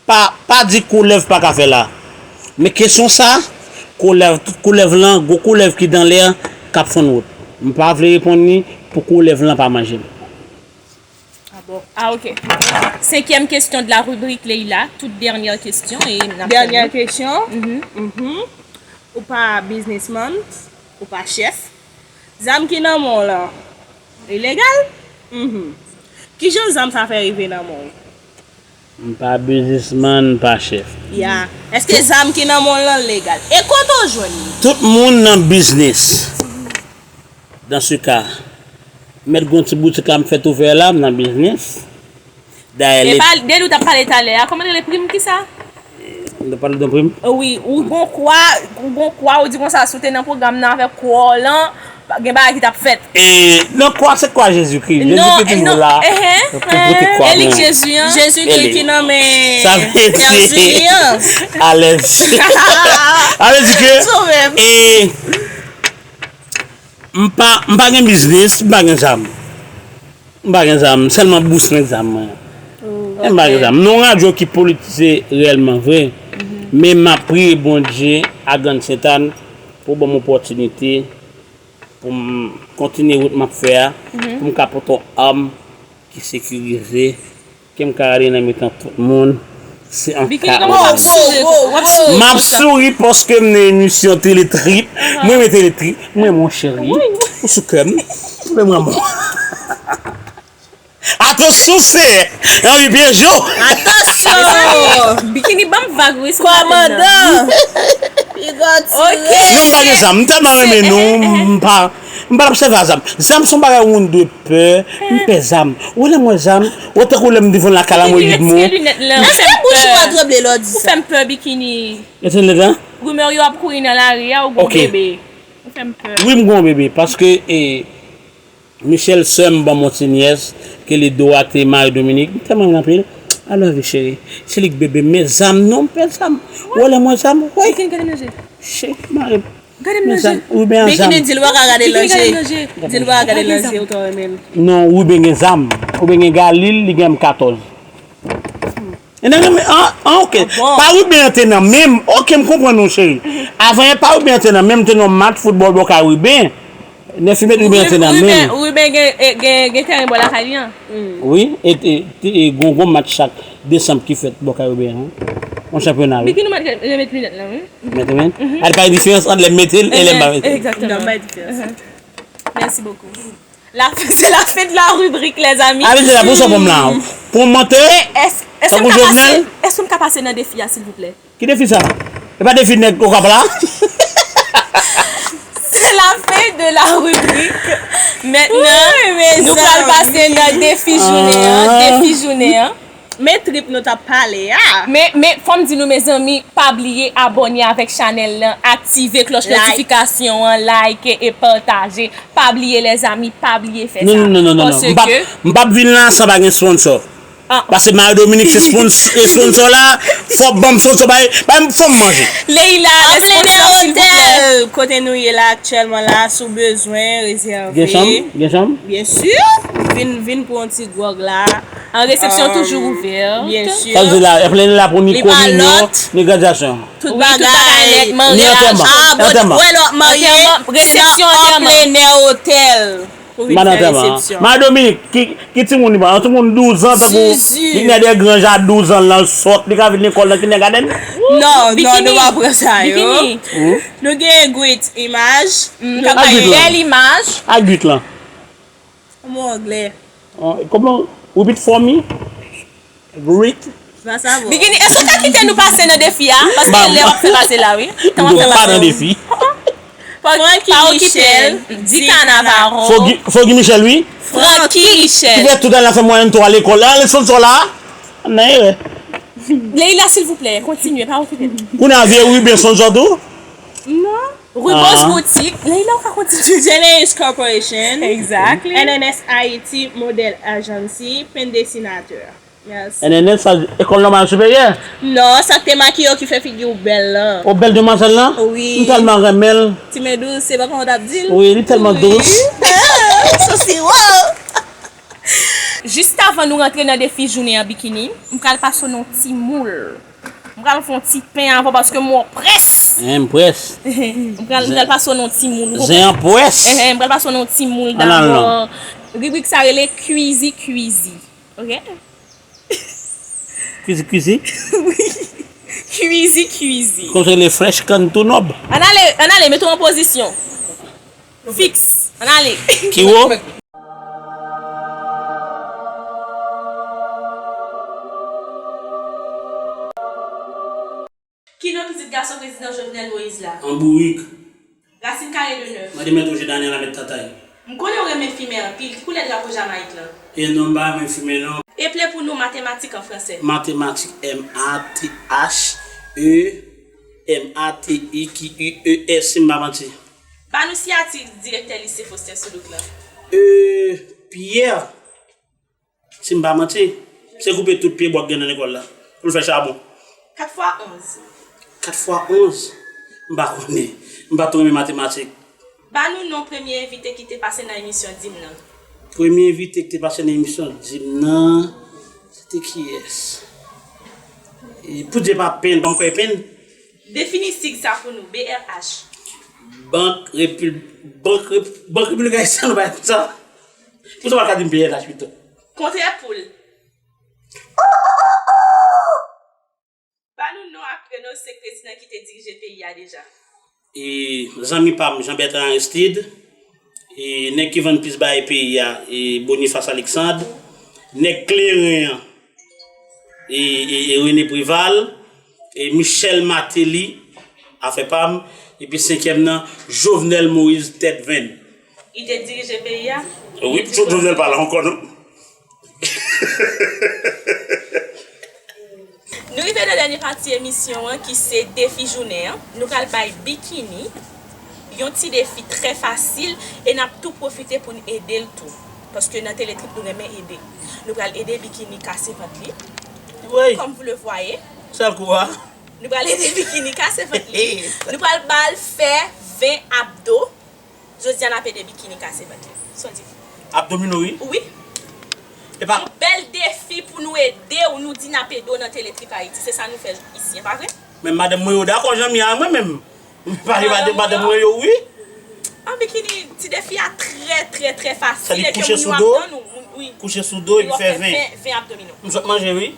Pa, pa di koulèv pa ka fè la. Men kesyon sa, koulèv, tout koulèv lan, gwo koulèv ki dan lè, k ap fann wout. M pa vle reponn li pou koulèv lan pa manje m. Ah bon. Ah, ok. Cinquième question de la rubrique, Leila. Toute dernière question et n ap fèmen. Dènyè kesyon. Mhm. Ou pa biznismann, ou pa chèf. Zam ki nan men w lan, li legal? Mhm. Kijan zam sa fè rive nan men w? M pa biznismann, m pa chèf. Ya. Èske zam ki nan men w lan legal? E kote w jwenn li? Tout moun nan biznis. Dans ce cas, mèt gon ti boutik la m fèt ouvè la, m nan biznis. Dayè, e pa de li w t ap pale talè a, kòman l rele, prim kisa? Ou te pale de prim? Wi, ou gon kwa, ou gon kwa, ou di konsa, si w te nan pwogram nan avèk kwa w lan, gen bagay ki t ap fèt. E, nan kwa, se kwa Jezikri. Non, Jezikri toujou non, la. Ehèn, pou pote kwa nou. Elik Jezi an. Jezikri ki nan men. Sa vle di, alèz. Sa vle di ke, e, m pa, m pa gen biznis, m pa gen zam. M pa gen zam, m sèlman bousmen zam mwen. M pa gen zam. Nou yon radyo ki politize reyèlman vre, men m ap priye Bondye a Grann Sentàn pou ban m opòtinite pou m kontinye wout m ap fè a, pou m ka pote yon arm ki sekirize, ke m ka rale nan mitan tout moun. Se an ka. M ap souri paske m nan emisyon Tele Trip. Mwen renmen Tele Trip. Mwen renmen w cheri. Ou sou kè m. Mwen renmen w. Atansyon, se Henri Pyejo. Atansyon. Bikini, ban m vag wi sou maten nan. Kòmandan. Piga tire. Non, m pa gen zam. M tèlman renmen nou, m pa, m pa t ap sèvi a zam. Zam se yon bagay moun dwe pè. M pè zam. Ou wè lè m wè zam, ou tankou lè m devan lakay la, m wè yid mwen. Èske bouch ou pa tranble lè w di sa? Ou fè m pè, Bikini. Rimè yo ap kouri nan lari a, ou gon bebe. Ou fè m pè. Wi, m gon bebe, paske, e, Michel, sè m, ban m yon ti nyès, ke li Dorate, Marie Dominique, m tèlman renmen anpil. I love you, cheri. Se li k bebe m, men zam non, m pè zam. Ou wè lè m wè zam, woy. Bikini, gade m nan je. Cheri, mari m. Gade m nan je. Bikini, di l pa ka gade l nan je. Di l pa ka gade l nan je, ou twò renmen l. Non, Ruben gen zam. Ruben gen Galil, li gen M katòz. E nan men, an, an, ok. Pa Ruben an te nan men m. Ok, m konprann ou, cheri. Avan yè, pa Ruben an te nan men m, te nan yon match foutbòl bò kay Ruben. Nèf mèt Ruben an te nan men m. Ruben gen, gen, gen tèren bò lakay li an. Wi, e, e, e gon, gon match chak desanm ki fèt bò kay Ruben an. Yon chanpyona, wi. Bikini, ou mèt remèt linèt lan, wi. Mèt remèt? Al bay diferans ant lè m mete l e lè m pa mete l. Egzakteman. Mèsi bokou. La, c'est la fin de la rubrique, les amis. Abitye la pou sa pou m la. Pou m mante, tankou Jovenel. Èske m ka pase nan defi a, silvouplè? Ki defi sa? E pa defi nèg Okap la? C'est la fin de la rubrique. Mentnan, nou pral pase nan defi jounen an. Defi jounen an. Men trip nou t ap pale a. Men, men, fò m di nou, mezanmi, pa bliye abòne avèk chanèl lan, aktive klòch notifikasyon an, like e pataje. Pa bliye, lèzanmi, pa bliye fè sa. Non, non, non, non, non. M p ap, m p ap vin la san pa gen sponsò. Paske Mario Dominique se spons-, se sponsò la, fò w ban m sponsò, bay, bay m, fò m manje. Leila, responsab, silvouplè. Kote nou ye la aktyèlman la, si w bezwen rezève. Gen chanm? Gen chanm? Byen si. Vin, vin pran yon ti gwòg la. An resepsyon toujou ouvè. Byen si. Sa vle di la, Leila pou ni kominyon, ni gradyasyon. Tout bagay nèt, maryaj. Ni antèman. Antèman. Wè lè w ap marye, se nan anplenè otèl pou vin fè resepsyon. Madan Dominik, ki, ki timoun li pran? Yon timoun douz an, tankou Whitney Desgrange a douz an, l nan sòt, li ka vin lekòl nan kindergarten? Non, non, nou pa pran sa yo. Nou gen Gwit Imaj. Bèl imaj. Ak Gwit lan. Mo anglè. Kòman? Repeat for me. Greek. Bikini, èske w ka kite nou pase nan defi a? Paske lè w ap fè pase la, wi. Tan w ap fè pase. M pa nan defi. Francky Michel, di Cannavaro. Francky Michel, wi. Francky Michel. Ki fè tout ane l ap fè mwayèn twa lekòl la, l sot sò la. Nan erè. Leila, silvouplè, kontinye, pa okipe m. Kounye a vye Ruben sot sò tou? Non. Rubos Boutique. Leila, ou ka kontinye. Geneus Corporation. Exactly. N N S Haiti Model Agency, pen desinateur. Yes. N N S, sa, École Normale Supérieure? Non, sa k te makiye w ki fè figi w bèl lan. O, bèl demwazèl lan? Wi. M tèlman renmen l. Ti men dous, se pa kòman w t ap di l? Wi, li tèlman dous. Wi. Ah, so siwo. Jis avan nou rantre nan defi jounen an, Bikini, m pral pase w nan yon ti moul. M pral fè yon ti pen avè w paske m wè w près. Hen, m près. M pral, m pral pase w nan yon ti moul, ou konprann? Zen an près. Hen, hen, m pral pase w nan yon ti moul dabò. Ribrik sa rele Kwizi Kwizi. Ok? Kwizi Kwizi? Wi. Kwizi Kwizi. Kòmsi le frèch kann tou nòb. Ann ale, ann ale, mete w an pozisyon. Fiks. Ann ale. Kiwo? Ki non pitit gason prezidan Jovenel Moïse la? An bourik. Rasin kare de nèf. Mande mèt wouje Daniel a mèt tatay. M konnen w renmen fimen anpil. Ki koulè drapo Jamayik lan? E non, m pa renmen fimen non. Eple pou nou matematik an fransè. Matematik, M A T H E M A T I Q U E S, si m pa manti. Ba nou siyati direktè lise Faustin Soudouk la. E, Pierre, si m pa manti, se koupe tout pye bwa k gen nan lekòl la pou l fè chabon. Kat fwa onz. Kat fwa onz? M pa konnen. M pa twò renmen matematik. Ba nou non premye envite ki te pase nan emisyon Di m nan. Premye envite ki te pase nan emisyon Di m nan, se te kiyès? E, Poudye pa penn, ban m kwè penn. Defini sig sa pou nou, B R H. Bank Repib-, Bank Rep-, Bank Repiblik Ayisyèn, ou pa konn sa? Pou sa w pa ka di m B R H pito. Kontrè poul. Ba nou non ak prenon senk prezidan ki te dirije peyi a deja. E, zanmi pa m, Jean Bertrand Aristide, e, nèg ki vann pis bay peyi a, e, Boniface Alexandre, nèg kleren an, e, e, e, René Préval, e, Michel Martelly, afè pa m, epi senkyèm nan, Jovenel Moïse tèt venn. Li te dirije peyi a? Wi, Jo-, Jovenel pa la ankò, non? Nou rive nan dènye pati emisyon an, ki se defi jounen an. Nou pral bay Bikini yon ti defi trè fasil e n ap tou pwofite pou n ede l tou. Paske nan Teletrip, nou renmen ede. Nou pral ede Bikini kase vant li. Wi. Comme vous le voyez. Sèl kou a. Nou pral ede Bikini kase vant li. Nou pral ba l fè ven abdo. Jodi a, n ap ede Bikini kase vant li. Son defi. Abdomino, wi. Wi. Epa. Yon bèl defi pou nou ede w, nou di n ap ede w nan Teletrip Ayiti. Se sa nou fè isi, pa vre? Men madanm mwen yo dakò, Jean-Mi a mwen menm. M pale madanm mwen yo, wi. An Bikini, ti defi a trè, trè, trè fasil. Sa di kouche sou do, kouche sou do epi fè ven. Ven abdomino. M sot manje, wi.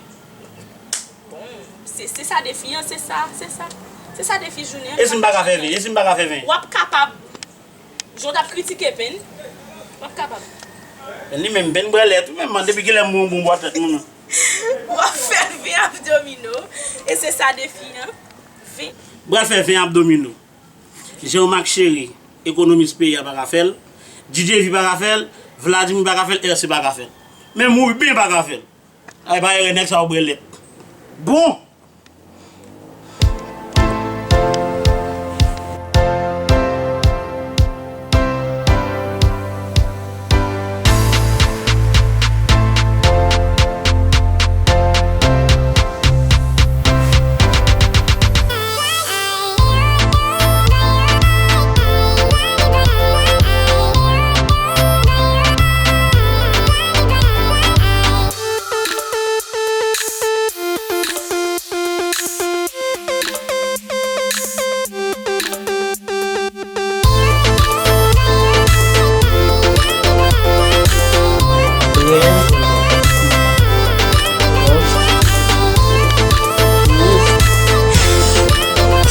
Bon, se, se sa defi an, se sa, se sa. Se sa defi jounen an. E si m pa ka fè ven? E si m pa ka fè ven? W ap kapab. Jan w t ap kritike Pen, w ap kapab. Pen li menm, Pen brèlèt, ou menm, depi kilè m wè yon bon bwa tèt moun? W ap fè ven abdomino, e se sa defi an. Ven. Pral fè ven abdomino. Jean Marc Chéry, ekonomis peyi a pa ka fè l. D J V pa ka fè l. Vladimir pa ka fè l. R C pa ka fè l. Menm Rubin pa ka fè l. Ay, pa erè, nèg sa yo brèlèt. Bon!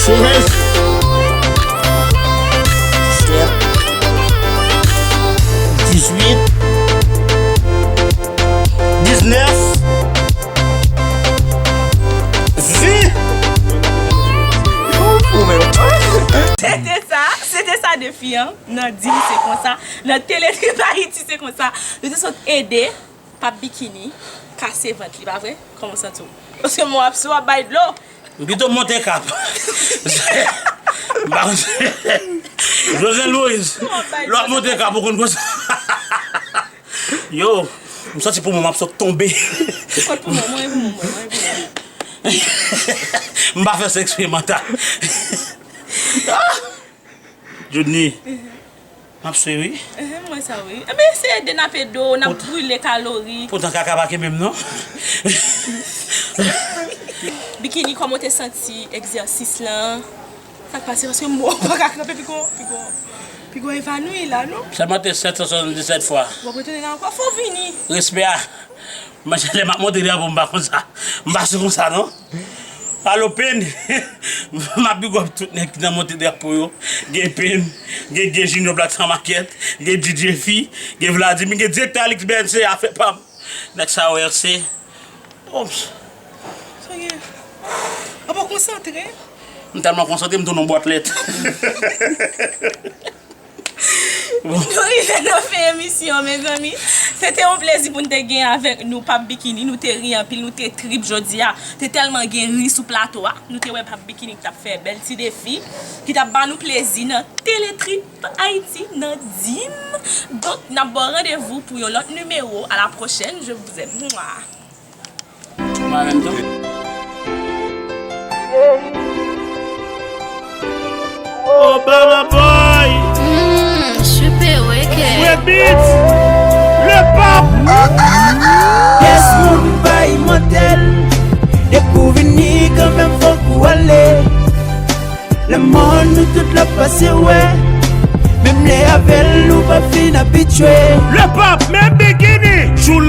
Sèz. Disèt. Dizuit. Diznèf. Ven. Se te sa, se te sa defi an. Nan Di m se konsa, nan Teletrip Ayiti se konsa. Nou te sot ede Pap Bikini kase vant li, pa vre? Kòman w santi w? Paske mwen ap sou ap bay dlo. M pito monte kap. M pa konn. Jovenel Moïse, lè w ap monte kap, ou konn konsa. Yo, m santi poumon m ap sot tonbe. Ou konn poumon mwen, poumon mwen, mwen, poumon mwen. M pa fè sa eksperymantal. Johnny, m ap swe wi. Ehe, m wè sa wi. Ebyen, se ede n ap ede w, n ap brile kalori. Poutan kaka pa kenbe m non. Bikini, kòman w te santi egzèsis lan? Sa k pase? Paske m wè w pa ka kanpe, piga w, piga w, piga w evanwi la, non? Sèlman te sèt san swasanndisèt fwa. W ap retounen la ankò? Fò w vini. Respè a. Manje lè m ap monte drapo, m pa konsa. M pa sou konsa, non. Alo, Pen. M ap big up tout nèg ki nan monte drapo yo. Gen Pen, gen, gen Junior Black San Makèt, gen D J Fi, gen Vladimir, gen direktè Alix B N C, afè pa m. Nèg sa yo, R C. Ops. Sa gen? Apa w konsantre? M tèlman konsantre, m tounen yon bwat lèt. Nou rive nan fen emisyon, mezanmi. Se te yon plezi pou n te gen avèk nou, Pap Bikini. Nou te ri anpil, nou te trip jodi a. Te tèlman gen ri sou plato a. Nou te wè Pap Bikini ki t ap fè bèl ti defi, ki t ap ba nou plezi nan Teletrip Ayiti nan dim. Donk, n ap ba w randevou pou yon lòt nimewo. À la prochaine, je vous aime. Mwa. Mwen menm tou. Obama boy. Mm, super wicked. Fred Beats. Le pap. Pyès moun pa imòtèl. Depi w vini kanmenm fòk ou ale. Lanmò nou tout la pase wè. Menm lè avè l ou pa fin abitye. Le pap, men bikini. Jou l